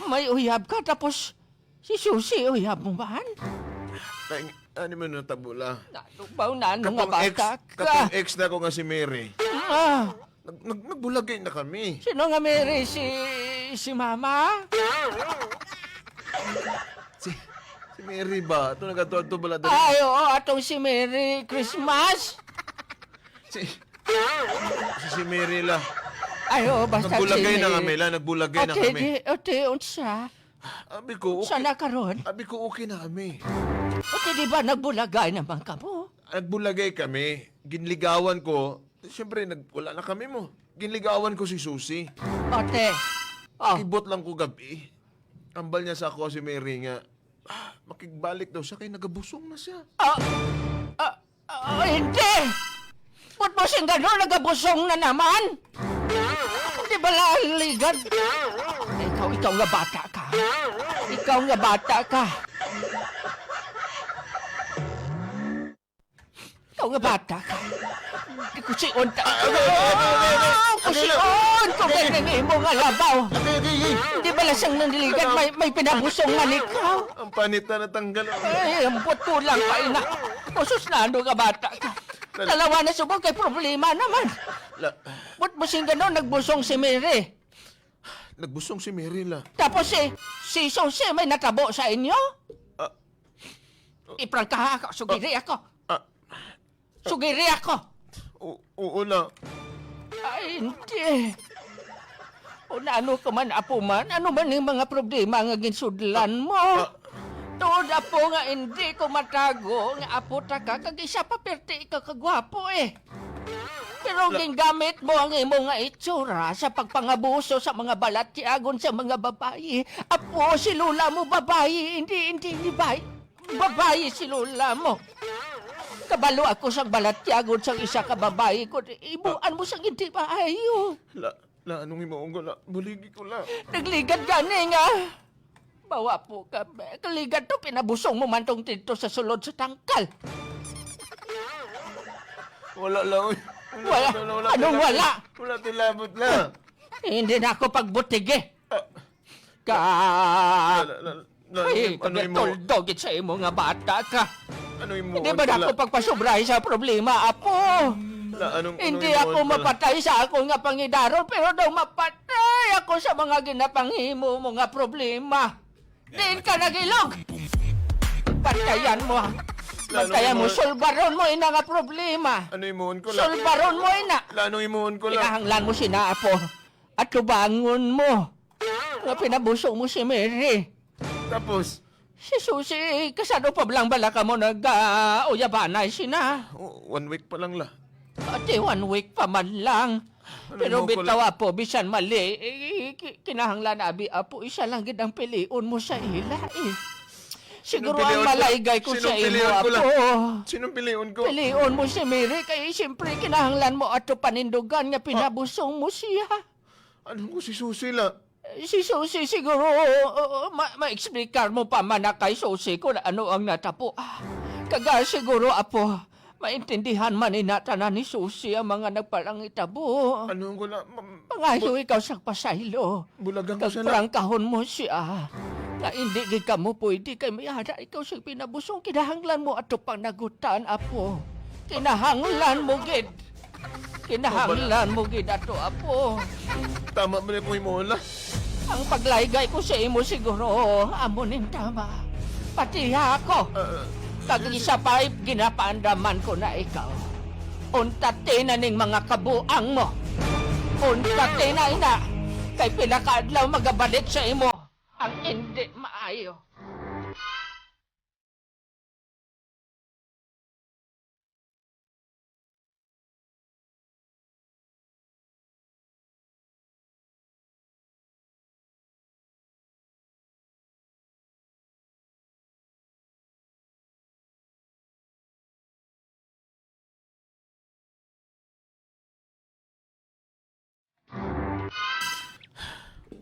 May uyab ka tapos si Susie uyab mo ba? Ay, ano man na tabula? Nalubaw na ano nga Katong ex, bata ka. katong ex na ko nga si Mary. Ah, Nagbulagay na kami. sino nga Mary? Si Mama? Si Mary ba? Ito nagatuan-to bala diri. Ay, oo, atong si Mary Christmas. Si Mary la. Ay, oo, basta Nagbulagay si na kami la, nagbulagay na Ate, kami. di, ate, unsa? Abi ko, Unsa okay. na karon? Abi ko okay na kami. Ate, di ba nagbulagay naman ka mo? Nagbulagay kami. Ginligawan ko. Siyempre, wala na kami mo. Ginligawan ko si Susie. Ate, oh, Ibot lang ko gabi. Ambal niya sa ako si Mary nga, makigbalik daw siya kay nagabusong na siya. ah, ah, ah, hindi! Ba't mo siyang gano'n? Nagabusong na naman? Hindi ba laligan? Ikaw nga bata ka. Ikaw nga bata ka. Ikaw nga bata ka. Hindi ko si Unta. Ko si Un! Kung ganyan imo nga labaw. Hindi ba lang siyang naniligan? May pinabusong man ikaw. Ang panit na natanggal. Ay, ambot ko lang pa ina. Usus na ano ka bata ka. Dalawa na subong kay problema naman. La, Ba't mo siyang gano'n nagbusong si Mary? nagbusong si Mary la. Tapos si Susie may natabo sa inyo? Ah. Iprangkaha ako, sugiri ako. Ah, Sugiri ako. oo la. Ay, hindi. O na ano ka man, apo man, ano man yung mga problema nga ginsudlan mo? Tuod, apo nga hindi ko matago, nga apo ta ka, kag isa pa perti ka kagwapo eh. Pero gingamit mo ang imo nga itsura sa pagpangabuso sa mga balatyagon sa mga babae. Apo, si lula mo babae, hindi, hindi, hindi babae. Babae si lula mo. Kabalo ako sa balatyagon sa isa ka babae ko. Ibuan mo sang hindi maayo. La, la, anong himuon ko la? Buligi ko la. Nagligad gani nga. Bawa po ka. Kaligad to, pinabusong mo man tong tito sa sulod sa tangkal. Wala la. Uy. Wala. Anong wala? Wala tilabot la. Hindi na ako pagbutige. Ka... La, la, la, Ay, ano imo? tuldogit sa imo nga bata ka. Ano imo? Hindi ba na ako pagpasubrahe sa problema, apo? La, anong Hindi himuon ako ko, la? mapatay sa ako nga pangidaron, pero daw mapatay ako sa mga ginapanghimo mo nga problema. Diin ka nagilog! Bantayan mo, ha? Bantayan mo, sulbaron mo ina nga problema. Ano himuon ko la? Sulbaron mo ina. La, anong himuon ko la? Kinahanglan mo sina, apo. At tubangon mo. Nga pinabusong mo si Mary. Tapos, Si Susie, kasano pa lang bala ka mo nag-uyabanay sina? oh, 1 week pa lang la. Ate, 1 week pa man lang. Ano Pero mo ko bitaw apo, bisan mali, eh, kinahanglan abi apo, isa lang gid ang piliun mo sa ila eh. Siguro Sinong ang piliun ko? malaygay ko sa Sinong imo piliun ko apo. lang? Sinong piliun ko? Piliun mo si Mary kay siyempre kinahanglan mo ato panindugan nga pinabusong mo siya. Ano ko si Susie la? Eh, si Susie siguro ma-explicar mo pa man na kay Susie kung ano ang natapo. Kaga siguro apo, maintindihan man inatanan ni Susie ang mga nagparangitabo. Ano ko la? Pangayo ikaw sa pasaylo. Bulagan ko siya la. Kagprangkahon mo siya. Nga hindi gid ka mo pwede kay mayara ikaw sa pinabusong. Kinahanglan mo ato pang nagutan, apo. Kinahanglan mo gid. Kinahanglan mo gid ato, apo. Tama ba na kung himuon la? Ang paglaygay ko sa imo siguro, amo ning tama. Pati ako. Kag isa pa, ginapaandaman ko na ikaw. Untate na ning mga kabuang mo. Untate na ina. Kay pila ka adlaw magabalik sa imo. Ang hindi maayo.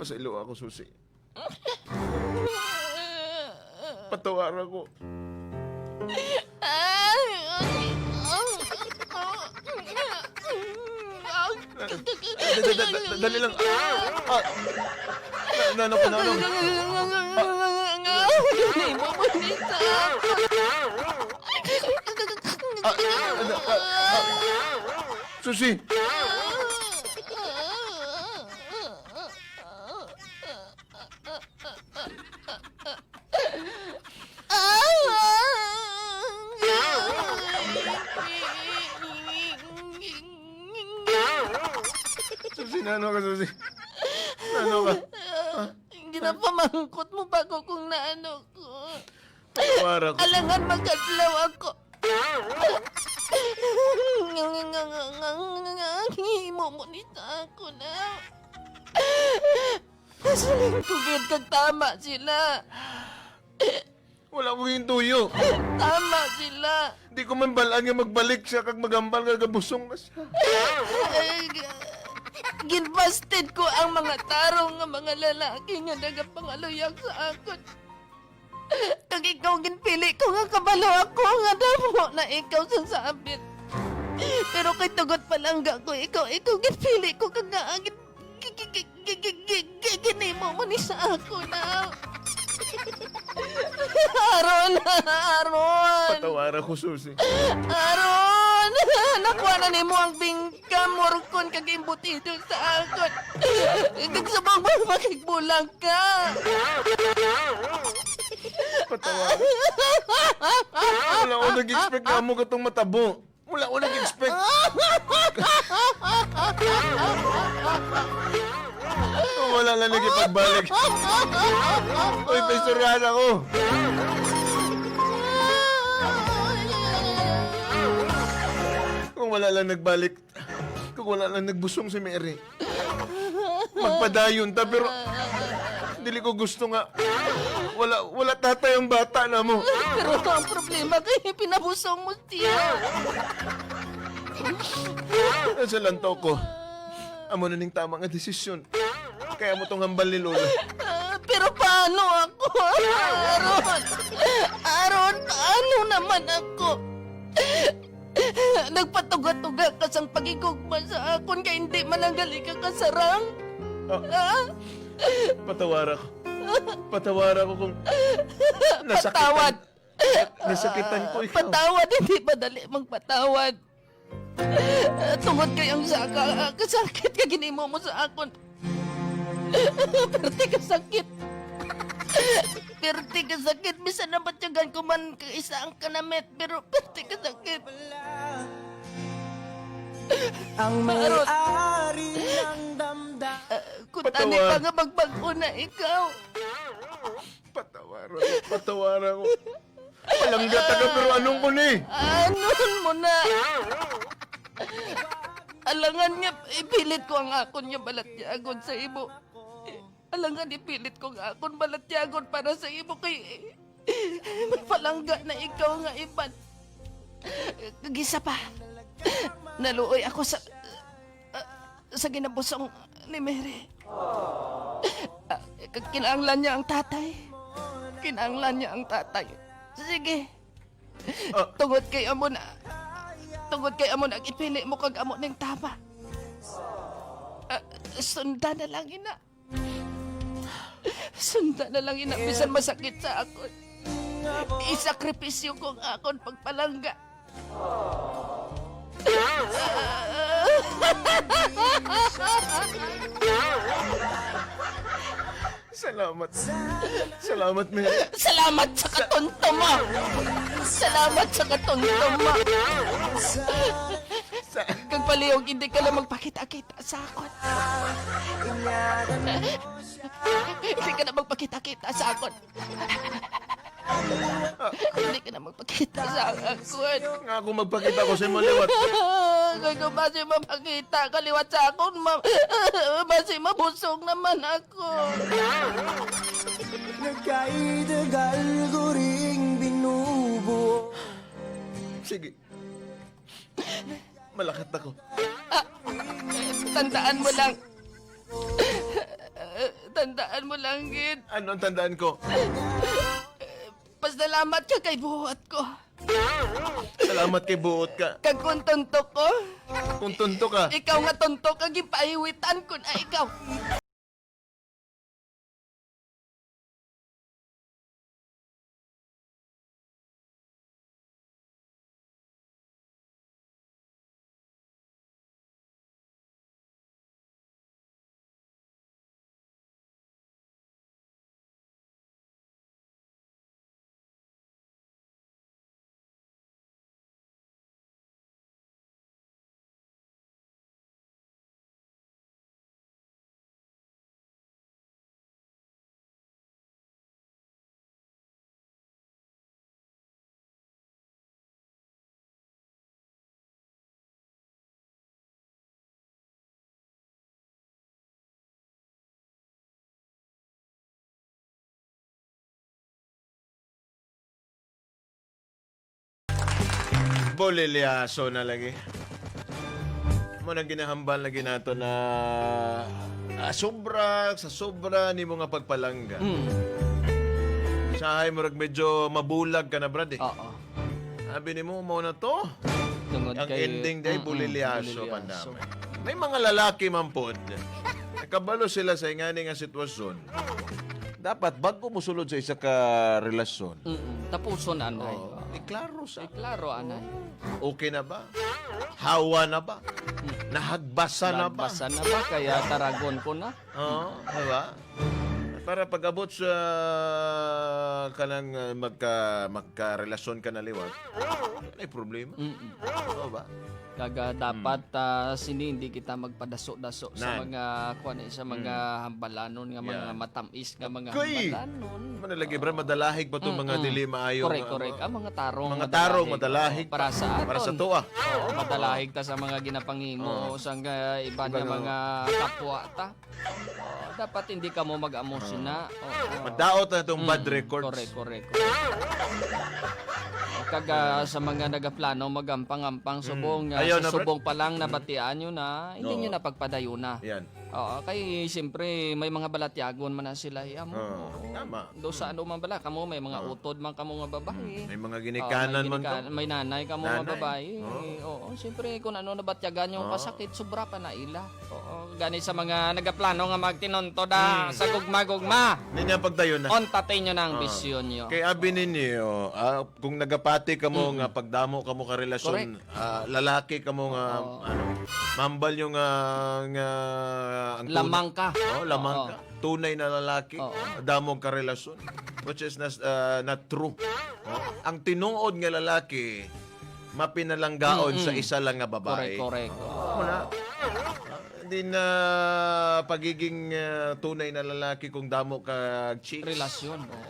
Pasaylo ako, Susi. Patawara ko. Dali lang. Ah, nano ko, nano. Ah, ano, Susi! Susi, nano ka, Susi? Nano ka? Ginapamangkot mo pa ko kung naano ko. Patawara ko. Alangan magkadlaw ako. Himo mo ni sa ako na. Saling tugid kag tama sila. Wala akong hintuyo. Tama sila. Di ko man balaan nga magbalik siya kag magambal kag gabusong na siya. Ginbasted ko ang mga tarong nga mga lalaki nga nagapangaluyag sa akon. Kag ikaw ginpili ko nga kabalo ako nga damo na ikaw sa sabit. Pero kay tugot palangga ko ikaw, ikaw ginpili ko kag nga gin ginimo mo ni sa ako na. Aron, Aron. Patawara ko, Susi. Aron! Nakuha na nimo ang bingka, morkon, kag imbutido sa akon. Kag subong mo, makigbulang ka. Patawara. Wala ko nag-expect na mo katong matabo. Wala ko nag-expect. Wala lang nagipagbalik. Uy, paistoryahan ako. Kung wala lang nagbalik, kung wala lang nagbusong si Mary, magpadayon ta, pero dili ko gusto nga. Wala tatay ang bata na mo. Pero ang problema kay pinabusong mo siya. Nasa lantaw ko. Amo na ning tama nga desisyon. Kaya mo tong hambal ni Lola. Ah, pero paano ako? Aron! Aron, paano naman ako? Nagpatuga-tuga ka sang pagigugma sa akon kay hindi mananggali ka kasarang. Ah. Ah? Patawara ko. Patawara ko kung nasakitan. Patawad. Nasakitan ko ikaw. Patawad, hindi madali magpatawad. Tungod kay ang saka, kasakit ka ginimo mo sa akon. Perti kasakit. Perti kasakit. Bisan na batyagan ko man isa ang kanamit, pero perti kasakit. Ang may-ari ng damdamin. Kung tani Patawad. pa nga magbag-o na ikaw. Patawara ko. Patawara ko. Palanggata ka pero anong ko ni? Anon mo na. Alangan nga, ipilit ko ang akon nga balatyagon sa imo. Alangan, ipilit ko ang akon balatyagon para sa imo kay may palangga na ikaw nga iban. Gisa pa. Naluoy ako sa sa ginabusong ni Mary. Kinanglan niya ang tatay. Kinanglan niya ang tatay. Sige. Ah. Tungod kay amo na tungod kay amo na ipili mo kag amo ning tama. Ah, sundan na lang ina. Sundan na lang ina bisan masakit sa akon. Isakripisyo ko ang akon pagpalangga. Salamat. Salamat, Mary. Salamat sa katonto mo. Salamat sa katonto mo. Sa Kag palihog hindi ka lang magpakita-kita sa akon. Hindi ka na magpakita-kita sa akon. Hindi ka na magpakita sa akon. nga ako magpakita ko sa imo liwat. Kaya kung basi mapakita, kaliwat sa akon, basi mabusog naman ako. Nagkay tagal ko ring binubuo. Sige. Malakat ako. Tandaan mo lang. Tandaan mo lang, gid. Ano ang tandaan ko? Pasalamat ka kay buhat ko. Salamat kay buot ka. Kag kung tonto ko, Kung tonto ka. ikaw nga tonto ka, gipaiwitan ko na ikaw. Bolilyaso na lagi. Mo nang ginahambal lagi nato na sobra sa sobra ni mga pagpalangga. Sahay murag medyo mabulag ka na, brad, eh. Oo. Sabi ni mo, mo na to. Tungod Ang kay ending day, bulilyaso bulilyaso. pandamay. May mga lalaki man pod. Nakabalo sila sa ingani nga sitwasyon. Dapat bago mo sulod sa isa ka relasyon, Tapuson anay. oh, iklaro sa Eh, klaro anay. Okay na ba? Hawa na ba? Nahagbasa na ba? Nagbasa na ba kaya taragon ko na? Oo, di ba? Para pag-abot sa kanang magka relasyon ka na liwat, wala problema. Oo ba? Kaga dapat sini hindi kita magpadaso-daso sa Nan. mga kuan eh, sa mga hambalanon nga mga matamis nga mga Kuy! hambalanon. Ano lagi bra, madalahig pa itong mga dili maayong Correct, correct. Ang mga tarong Mga tarong madalahig Oo, para sa aton. Para sa tuwa. Oo, madalahig ta sa mga ginapangimo sa nga iba nga mga kapwa ta. Oo, dapat hindi ka mo mag-amo sina. Oo. Madaot na itong bad records. Correct, correct. Kaga sa mga nagaplano magampang-ampang subong, Ayaw sa na, Brad. subong pa lang nabatian nyo na, hindi Oo. nyo na pagpadayon na. Yan. Oo, kay siyempre may mga balatyagon man na sila iyam. Oo, tama. Do sa ano man bala kamo may mga utod man kamo nga babae. May mga ginikanan Oo, may man to. may nanay kamo nga Nanay. babae. Oo, siyempre kung ano nabatyagan yung kasakit sobra pa na ila. Oo, gani sa mga nagaplano nga magtinonto da sa gugma-gugma. Hindi niya pagdayon na. Ontatay nyo na ang bisyon nyo. Kay abi ninyo, kung nagapati ka mo nga pagdamo ka mo ka relasyon, lalaki ka mo nga ano, mambal yung nga ang tunay- Lamang ka. Oh, lamang Oo. ka. Tunay na lalaki, damo ka relasyon, which is not true. Oh. Ang tinuod nga lalaki mapinalanggaon sa isa lang nga babae. Correct, correct. Oo na. Hindi na pagiging tunay na lalaki kung damo ka chicks. Relasyon. Oo.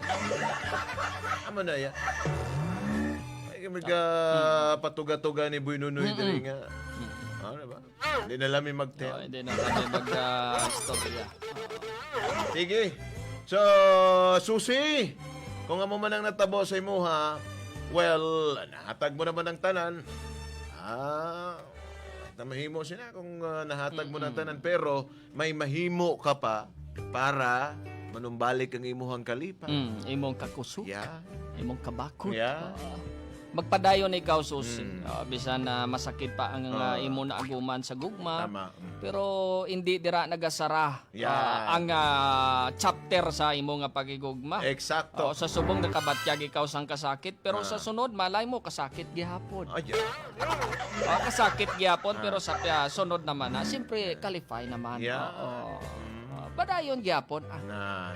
Amo na ya. Ay, magka patuga-tuga ni Boy Nunoy diri nga. Ano ba? Hindi na lang may Oo, mag-tell. hindi na kami mag-istorya. Sige. So, Susi, kung amo man ang natabo sa imuha, well, nahatag mo naman ang tanan. Na mahimo sila kung nahatag mo ng tanan pero may mahimo ka pa para manumbalik ang imuhang kalipay. Imong kakusog. Imong kabakot. Oo. Magpadayon ikaw, Susi. Bisan na masakit pa ang imo na aguman sa gugma. Tama. Pero hindi dira nagasara ang chapter sa imo nga pagigugma. Eksakto. Oo, sa subong nakabatyag ikaw sang kasakit pero sa sunod malay mo kasakit gihapon. Ay, yeah. Kasakit gihapon pero sa sunod naman na siyempre qualify naman. Oo. Padayon gihapon. Na.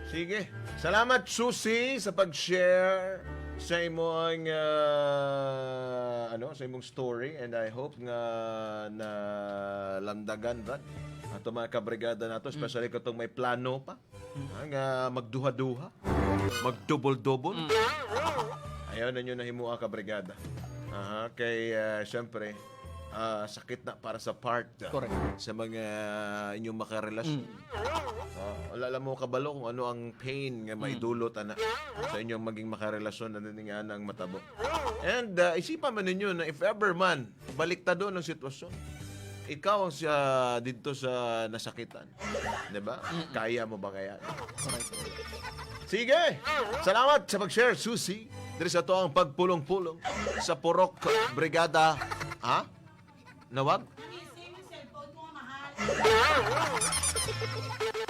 Sige. Salamat, Susi, sa pag-share sa imong ano, sa imong story and I hope nga na landagan brad ato mga kabrigada nato, especially katong may plano pa nga magduha-duha, magdouble-double. Ayaw na nyo na himua, kabrigada. Aha, kay syempre sakit na para sa part sa mga inyong makarelasyon. Wala lang mo kabalo kung ano ang pain nga maidulot ana sa inyong maging makarelasyon na nga ang matabo. And isipan man ninyo na if ever man baliktado ng sitwasyon. Ikaw ang siya dito sa nasakitan. 'Di ba? Kaya mo ba kaya? Correct. Sige! Salamat sa pag-share, Susie. Diri sa ato ang pagpulong-pulong sa Purok Brigada. Ha? Nawag?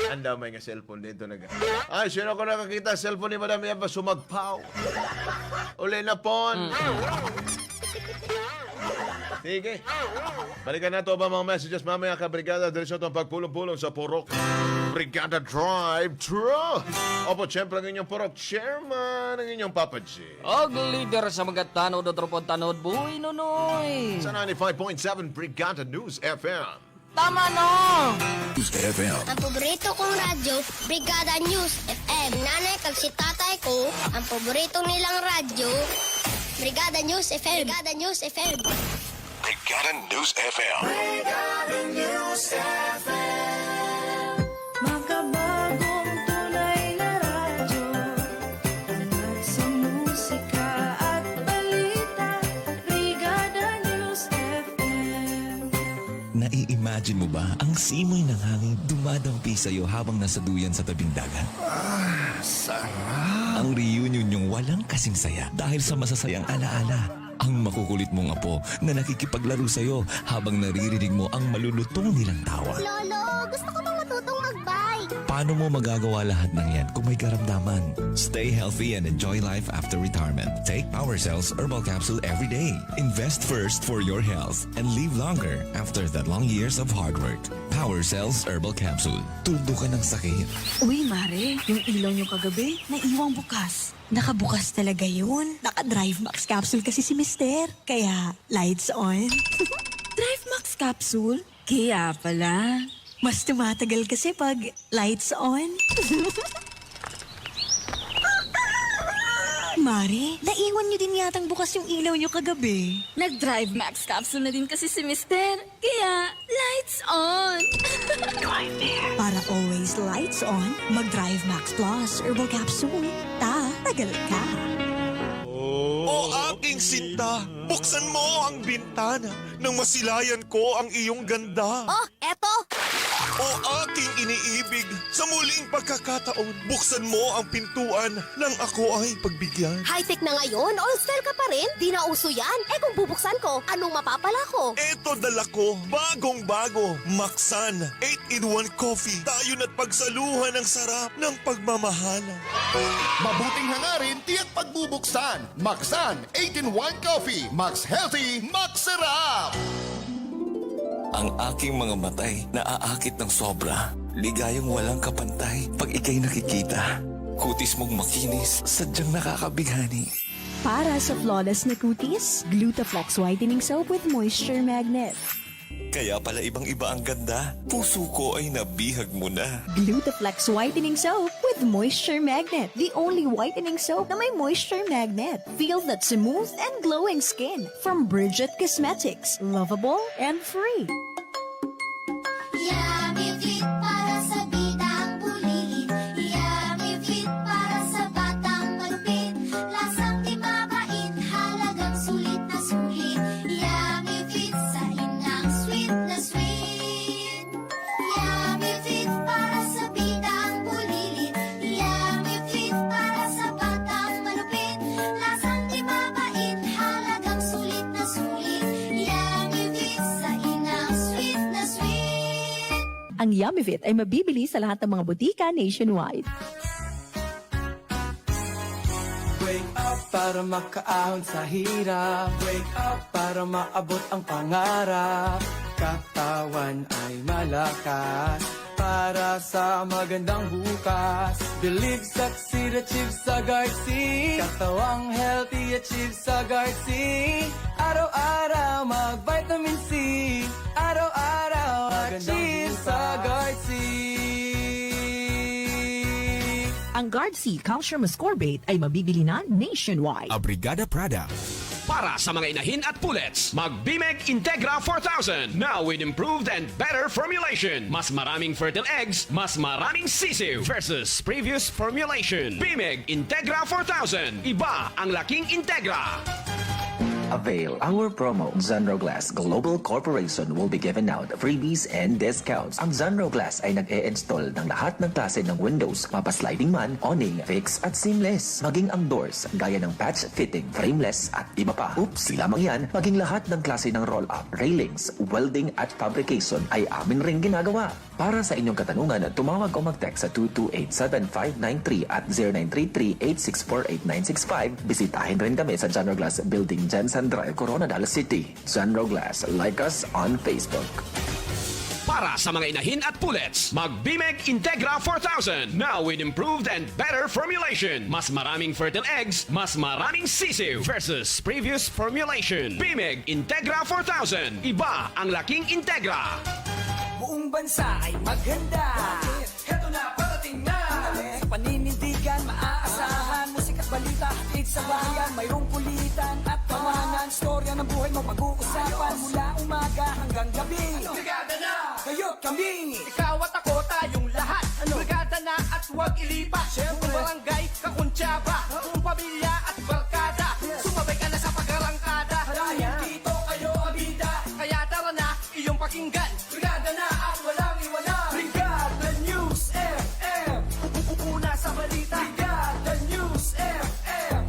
Anda may nga cellphone dito nag. Ay, sino ko nakakita cellphone ni Madam Eva sumagpaw. Uli na pon. Sige. Balikan na to ba mga messages mamaya ka Brigada diri sa atong pagpulong-pulong sa Purok Brigada Drive True. Opo, siyempre ang inyong Purok Chairman, ang inyong Papa G. Og leader sa mga tanod o tropod tanod, Buy Nunoy. Sa 95.7 Brigada News FM. Tama no! FM. Ang paborito kong radyo, Brigada News FM. Nanay kag si tatay ko, ang paborito nilang radyo, Brigada News FM. Brigada News FM. Brigada News FM. Makabagong tunay na radyo. Angat sa musika at balita. Brigada News FM. Nai-imagine mo ba ang simoy ng hangin dumadampi sa'yo habang nasa duyan sa tabing dagat? Ah, sarap! Ang reunion yung walang kasing saya dahil sa masasayang alaala. Ang makukulit mong apo na nakikipaglaro sa'yo habang naririnig mo ang malulutong nilang tawa. Lolo, gusto ko bang matutong mag-bike? Paano mo magagawa lahat ng yan kung may karamdaman? Stay healthy and enjoy life after retirement. Take Power Cells Herbal Capsule every day. Invest first for your health and live longer after the long years of hard work. Power Cells Herbal Capsule. Tuldo ka ng sakit. Uy, Mare, yung ilaw niyo kagabi, naiwang bukas. Nakabukas talaga yun. Naka-Drive Max capsule kasi si Mister. Kaya, lights on. Drive Max Capsule? Kaya pala. Mas tumatagal kasi pag lights on. Mare, naiwan niyo din yatang bukas yung ilaw niyo kagabi. Nag-Drive Max Capsule na din kasi si Mister. Kaya, lights on! Para always lights on, mag-Drive Max Plus Herbal Capsule. Ta, tagal ka. O aking sinta, buksan mo ang bintana nang masilayan ko ang iyong ganda. Oh, eto! O aking iniibig, sa muling pagkakataon, buksan mo ang pintuan nang ako ay pagbigyan. High-tech na ngayon, old style ka pa rin. Di na uso yan. Eh kung bubuksan ko, anong mapapala ko? Eto dala ko, bagong-bago, Maxan, 8-in-1 coffee. Tayo na't pagsaluhan ang sarap ng pagmamahalan. Mabuting hangarin, tiyak pagbubuksan. Maxan 8-in-1 Coffee. Max Healthy, Max Sarap! Ang aking mga matay naaakit ng sobra. Ligayang walang kapantay pag ika'y nakikita. Kutis mong makinis, sadyang nakakabighani. Para sa flawless na kutis, Glutaflex Whitening Soap with Moisture Magnet. Kaya pala ibang-iba ang ganda. Puso ko ay nabihag mo na. Glutaflex Whitening Soap with Moisture Magnet. The only whitening soap na may moisture magnet. Feel that smooth and glowing skin from Bridget Cosmetics. Lovable and free. Yummy Fit para sa bidang bulilit. Yummy Fit para sa batang malupit. Lasang di mapait, halagang sulit na sulit. Yummy Fit sa inang sweet na sweet. Yummy Fit para sa bidang bulilit. Yummy Fit para sa batang malupit. Lasang di mapait, halagang sulit na sulit. Yummy Fit sa inang sweet na sweet. Ang Yummy Fit ay mabibili sa lahat ng mga botika nationwide. Wake up para makaahon sa hirap. Wake up para maabot ang pangarap. Katawan ay malakas para sa magandang bukas. Believe, succeed, achieve sa Guard C. Katawang healthy, achieve sa Guard C. Araw-araw mag-vitamin C. Araw-araw achieve sa Guard C. Ang Guard C Calcium Ascorbate ay mabibili na nationwide. Abrigada Prada. Para sa mga inahin at pullets, mag-Bimeg Integra 4000. Now with improved and better formulation. Mas maraming fertile eggs, mas maraming sisiw versus previous formulation. Bimeg Integra 4000. Iba ang laking Integra. Avail our promo. Zanro Glass Global Corporation will be giving out freebies and discounts. Ang Zanro Glass ay nag-e-install ng lahat ng klase ng windows, mapasliding man, awning, fix at seamless. Maging ang doors, gaya ng patch fitting, frameless at iba pa. Oops, lamang yan, maging lahat ng klase ng roll-up, railings, welding at fabrication ay amin ring ginagawa. Para sa inyong katanungan, tumawag o mag-text sa 228-7593 at 0933-864-8965. Bisitahin rin kami sa Janro Glass Building, Jensen Drive, Koronadal City. Janro Glass. Like us on Facebook. Para sa mga inahin at pullets, mag-Bimeg Integra 4000. Now with improved and better formulation. Mas maraming fertile eggs, mas maraming sisiw versus previous formulation. Bimeg Integra 4000. Iba ang laking Integra. Buong bansa ay maghanda. Heto na, parating na. Sa paninindigan, maaasahan. Musik at balita, hatid sa bayan. Mayroong kulitan at tawanan. Storya ng buhay mo pag-uusapan. Mula umaga hanggang gabi. Brigada na! Kayo't kami! Ikaw at ako, tayong lahat. Brigada na at huwag ilipat. Buong barangay, kakuntsaba. Buong pamilya at barkada. Sumabay ka na sa pag-arangkada. Dahil dito kayo ang bida. Kaya tara na, iyong pakinggan. Brigada na at walang iwanan. Brigada News FM. Una sa balita. Brigada News FM.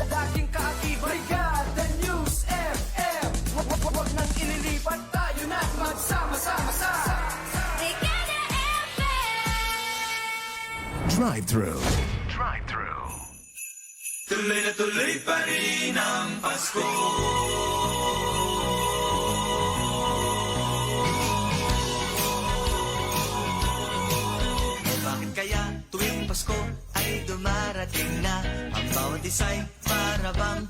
Laging kaakibat. Brigada News FM. Huwag nang ililipat. Tayo na magsama-sama sa Brigada FM. Drive-thru. Drive-thru. Tuloy na tuloy pa rin ang Pasko. Eh bakit kaya tuwing Pasko ay dumarating na? Ang bawat isa'y para bang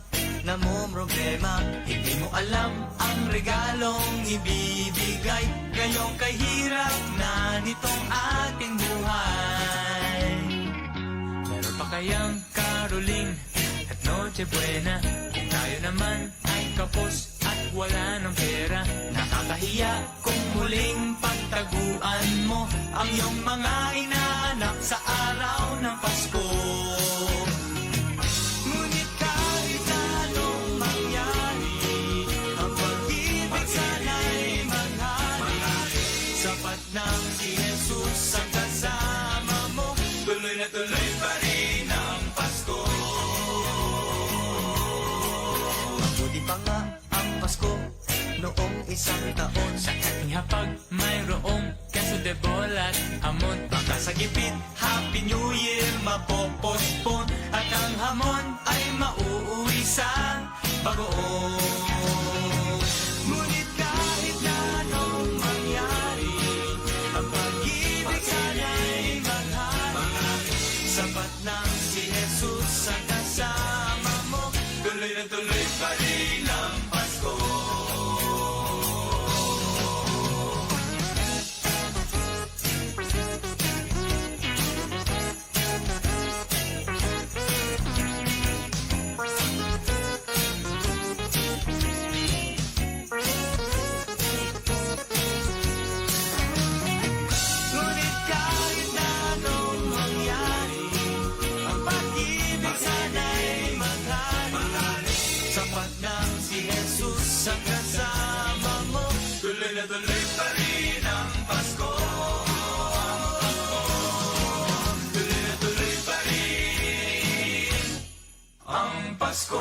namomroblema. Hindi mo alam ang regalong ibibigay. Ngayong kay hirap na nitong ating buhay. Meron pa kayang caroling at Noche Buena kung tayo naman ay kapos at wala ng pera? Nakakahiya kung muling pagtaguan mo ang iyong mga inaanak sa araw ng Pasko. Ngunit kahit na anong mangyari, ang pag-ibig sana'y maghari. Sapat nang si Jesus ang kasama mo, tuloy na tuloy pa rin ang Pasko. Mabuti pa nga ang Pasko noong isang taon. Sa ating hapag mayroong keso de bola at hamon. Baka sa gipit, Happy New Year mapopospon. At ang hamon ay mauuwi sa bagoong. Ngunit kahit na anong mangyari, ang pag-ibig sana'y maghari. Sapat nang si Jesus ang kasama mo, tuloy na tuloy pa rin ang Pasko. Ngunit kahit na anong mangyari, ang pag-ibig sana'y maghari. Sapat nang si Jesus ang kasama mo, tuloy na tuloy pa rin ang Pasko. Tuloy na tuloy pa rin ang Pasko.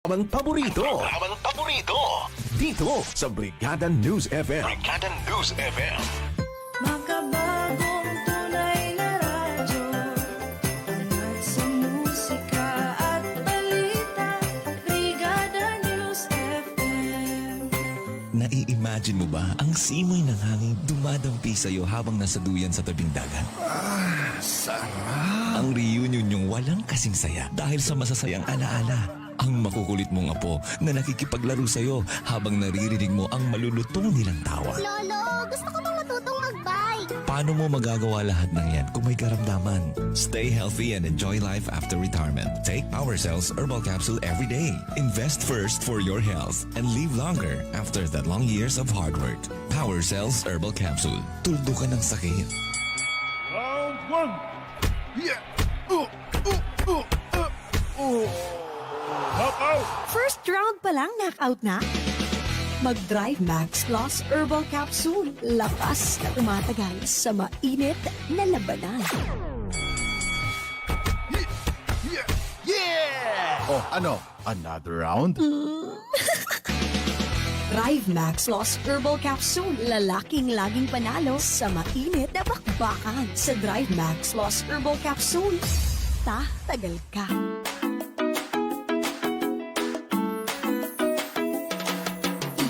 Ang paborito. Programang paborito. Dito sa Brigada News FM. Brigada News FM. Makabagong tunay na radyo. Angat sa musika at balita. Brigada News FM. Nai-imagine mo ba ang simoy ng hangin dumadampi sa'yo habang nasa duyan sa tabing dagat? Ah, sarap. Ang reunion niyong walang kasing saya dahil sa masasayang alaala. Ang makukulit mong apo na nakikipaglaro sa'yo habang naririnig mo ang malulutong nilang tawa. Lolo, gusto ko bang matutong mag-bike? Paano mo magagawa lahat ng yan kung may karamdaman? Stay healthy and enjoy life after retirement. Take Power Cells Herbal Capsule every day. Invest first for your health and live longer after that long years of hard work. Power Cells Herbal Capsule. Tuldukan ng sakit. Round 1! Yeah! Knockout! First round pa lang, knockout na? Mag-Drive Max Plus Herbal Capsule. Lakas na tumatagal sa mainit na labanan. Yeah! Oh, ano? Another round? Drive Max Plus Herbal Capsule. Lalaking laging panalo sa mainit na bakbakan. Sa Drive Max Plus Herbal Capsule. Tatagal ka.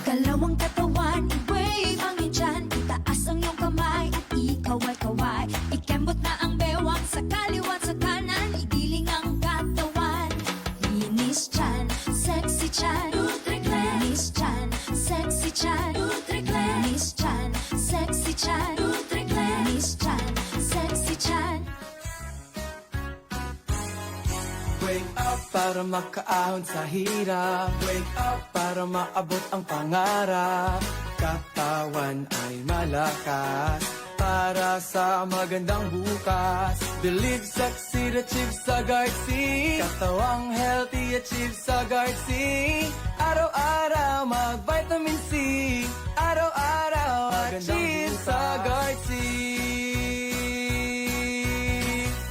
Igalaw ang katawan, i-wave ang iyong tiyan. Itaas ang iyong kamay at ikaway-kaway. Ikembot na ang bewang sa kaliwa't sa kanan. Igiling ang katawan. Linis tiyan, sexy tiyan. Nutri-Clean. Linis tiyan, sexy tiyan. Nutri-Clean. Linis tiyan, sexy tiyan. Nutri-Clean. Linis tiyan, sexy tiyan. Wake up para makaahon sa hirap. Wake up para maabot ang pangarap. Katawan ay malakas para sa magandang bukas. Believe, succeed, achieve sa Guard C. Katawang healthy, achieve sa Guard C. Araw-araw mag-vitamin C. Araw-araw achieve sa Guard C.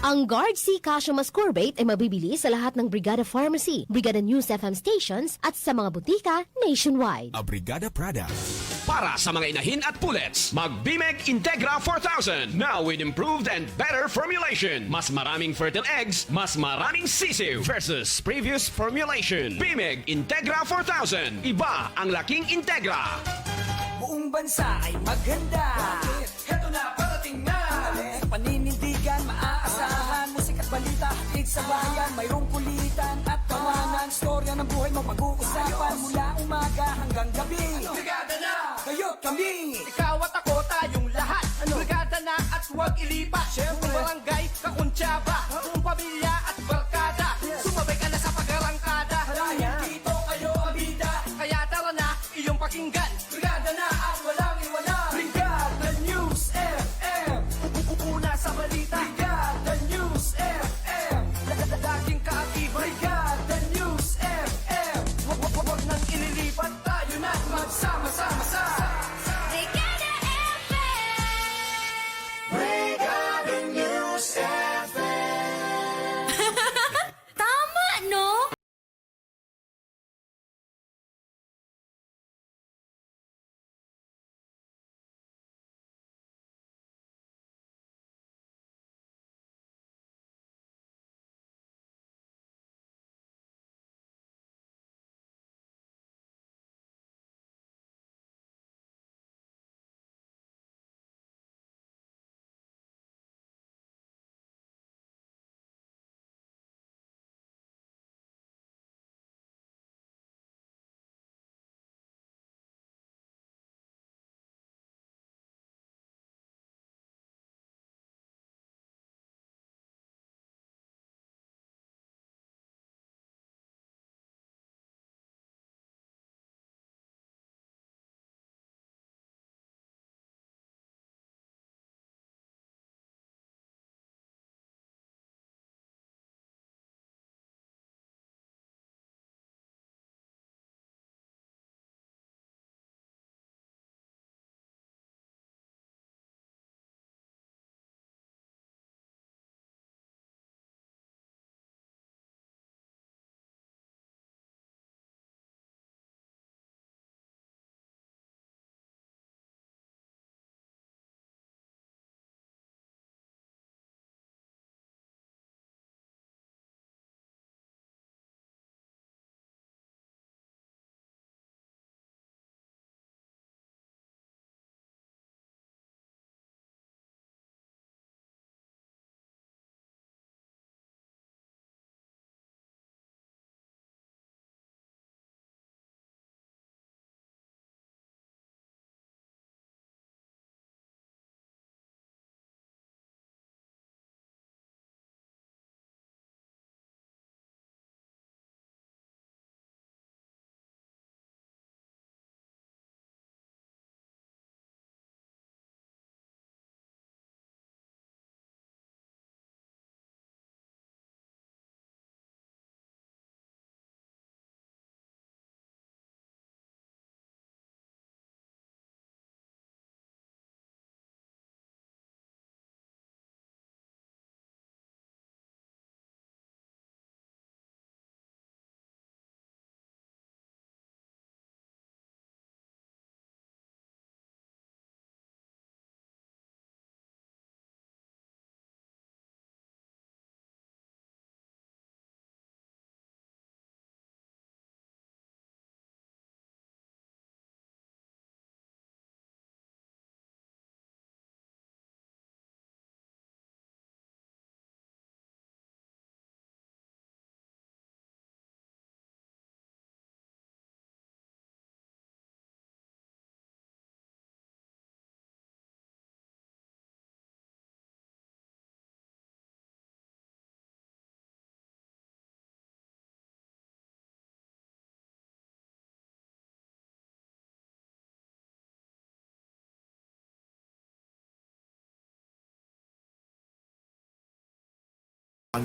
Ang Guard C Calcium Ascorbate ay mabibili sa lahat ng Brigada Pharmacy, Brigada News FM stations at sa mga botika nationwide. A Brigada Prada. Para sa mga inahin at pullets, mag-Bimeg Integra 4000. Now with improved and better formulation. Mas maraming fertile eggs, mas maraming sisiw versus previous formulation. Bimeg Integra 4000. Iba ang laking Integra. Buong bansa ay maghanda. Heto na, parating na. Sa paninindigan, maaasahan. Musik at balita, hatid sa bayan. Mayroong kulitan at tawanan. Storya ng buhay mo pag-uusapan. Mula umaga hanggang gabi. Brigada na! Kayo't kami! Ikaw at ako, tayong lahat. Brigada na at huwag ilipat. Buong barangay, kakuntsaba. Buong pamilya at barkada. Sumabay ka na sa pag-arangkada. Dahil dito kayo ang bida. Kaya tara na, iyong pakinggan. Brigada na at walang iwanan. Brigada News FM. Una sa balita. Brigada News FM. Laging kaakibat. Brigada News FM. Wag nang ililipat. Tayo na magsama-sama sa Brigada FM! Brigada News.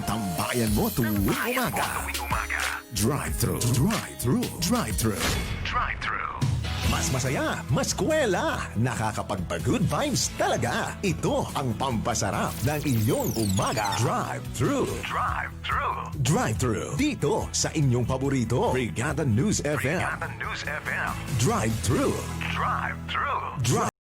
ng tambayan mo tuwing umaga. Drive-thru, drive-thru, drive-thru. Drive-thru. Mas masaya, mas kwela, nakakapagpa-good vibes talaga. Ito ang pampasarap ng inyong umaga. Drive-thru. Drive-thru. Drive-thru. Dito sa inyong paborito, Brigada News FM. Brigada News FM. Drive-thru. Drive-thru. Drive.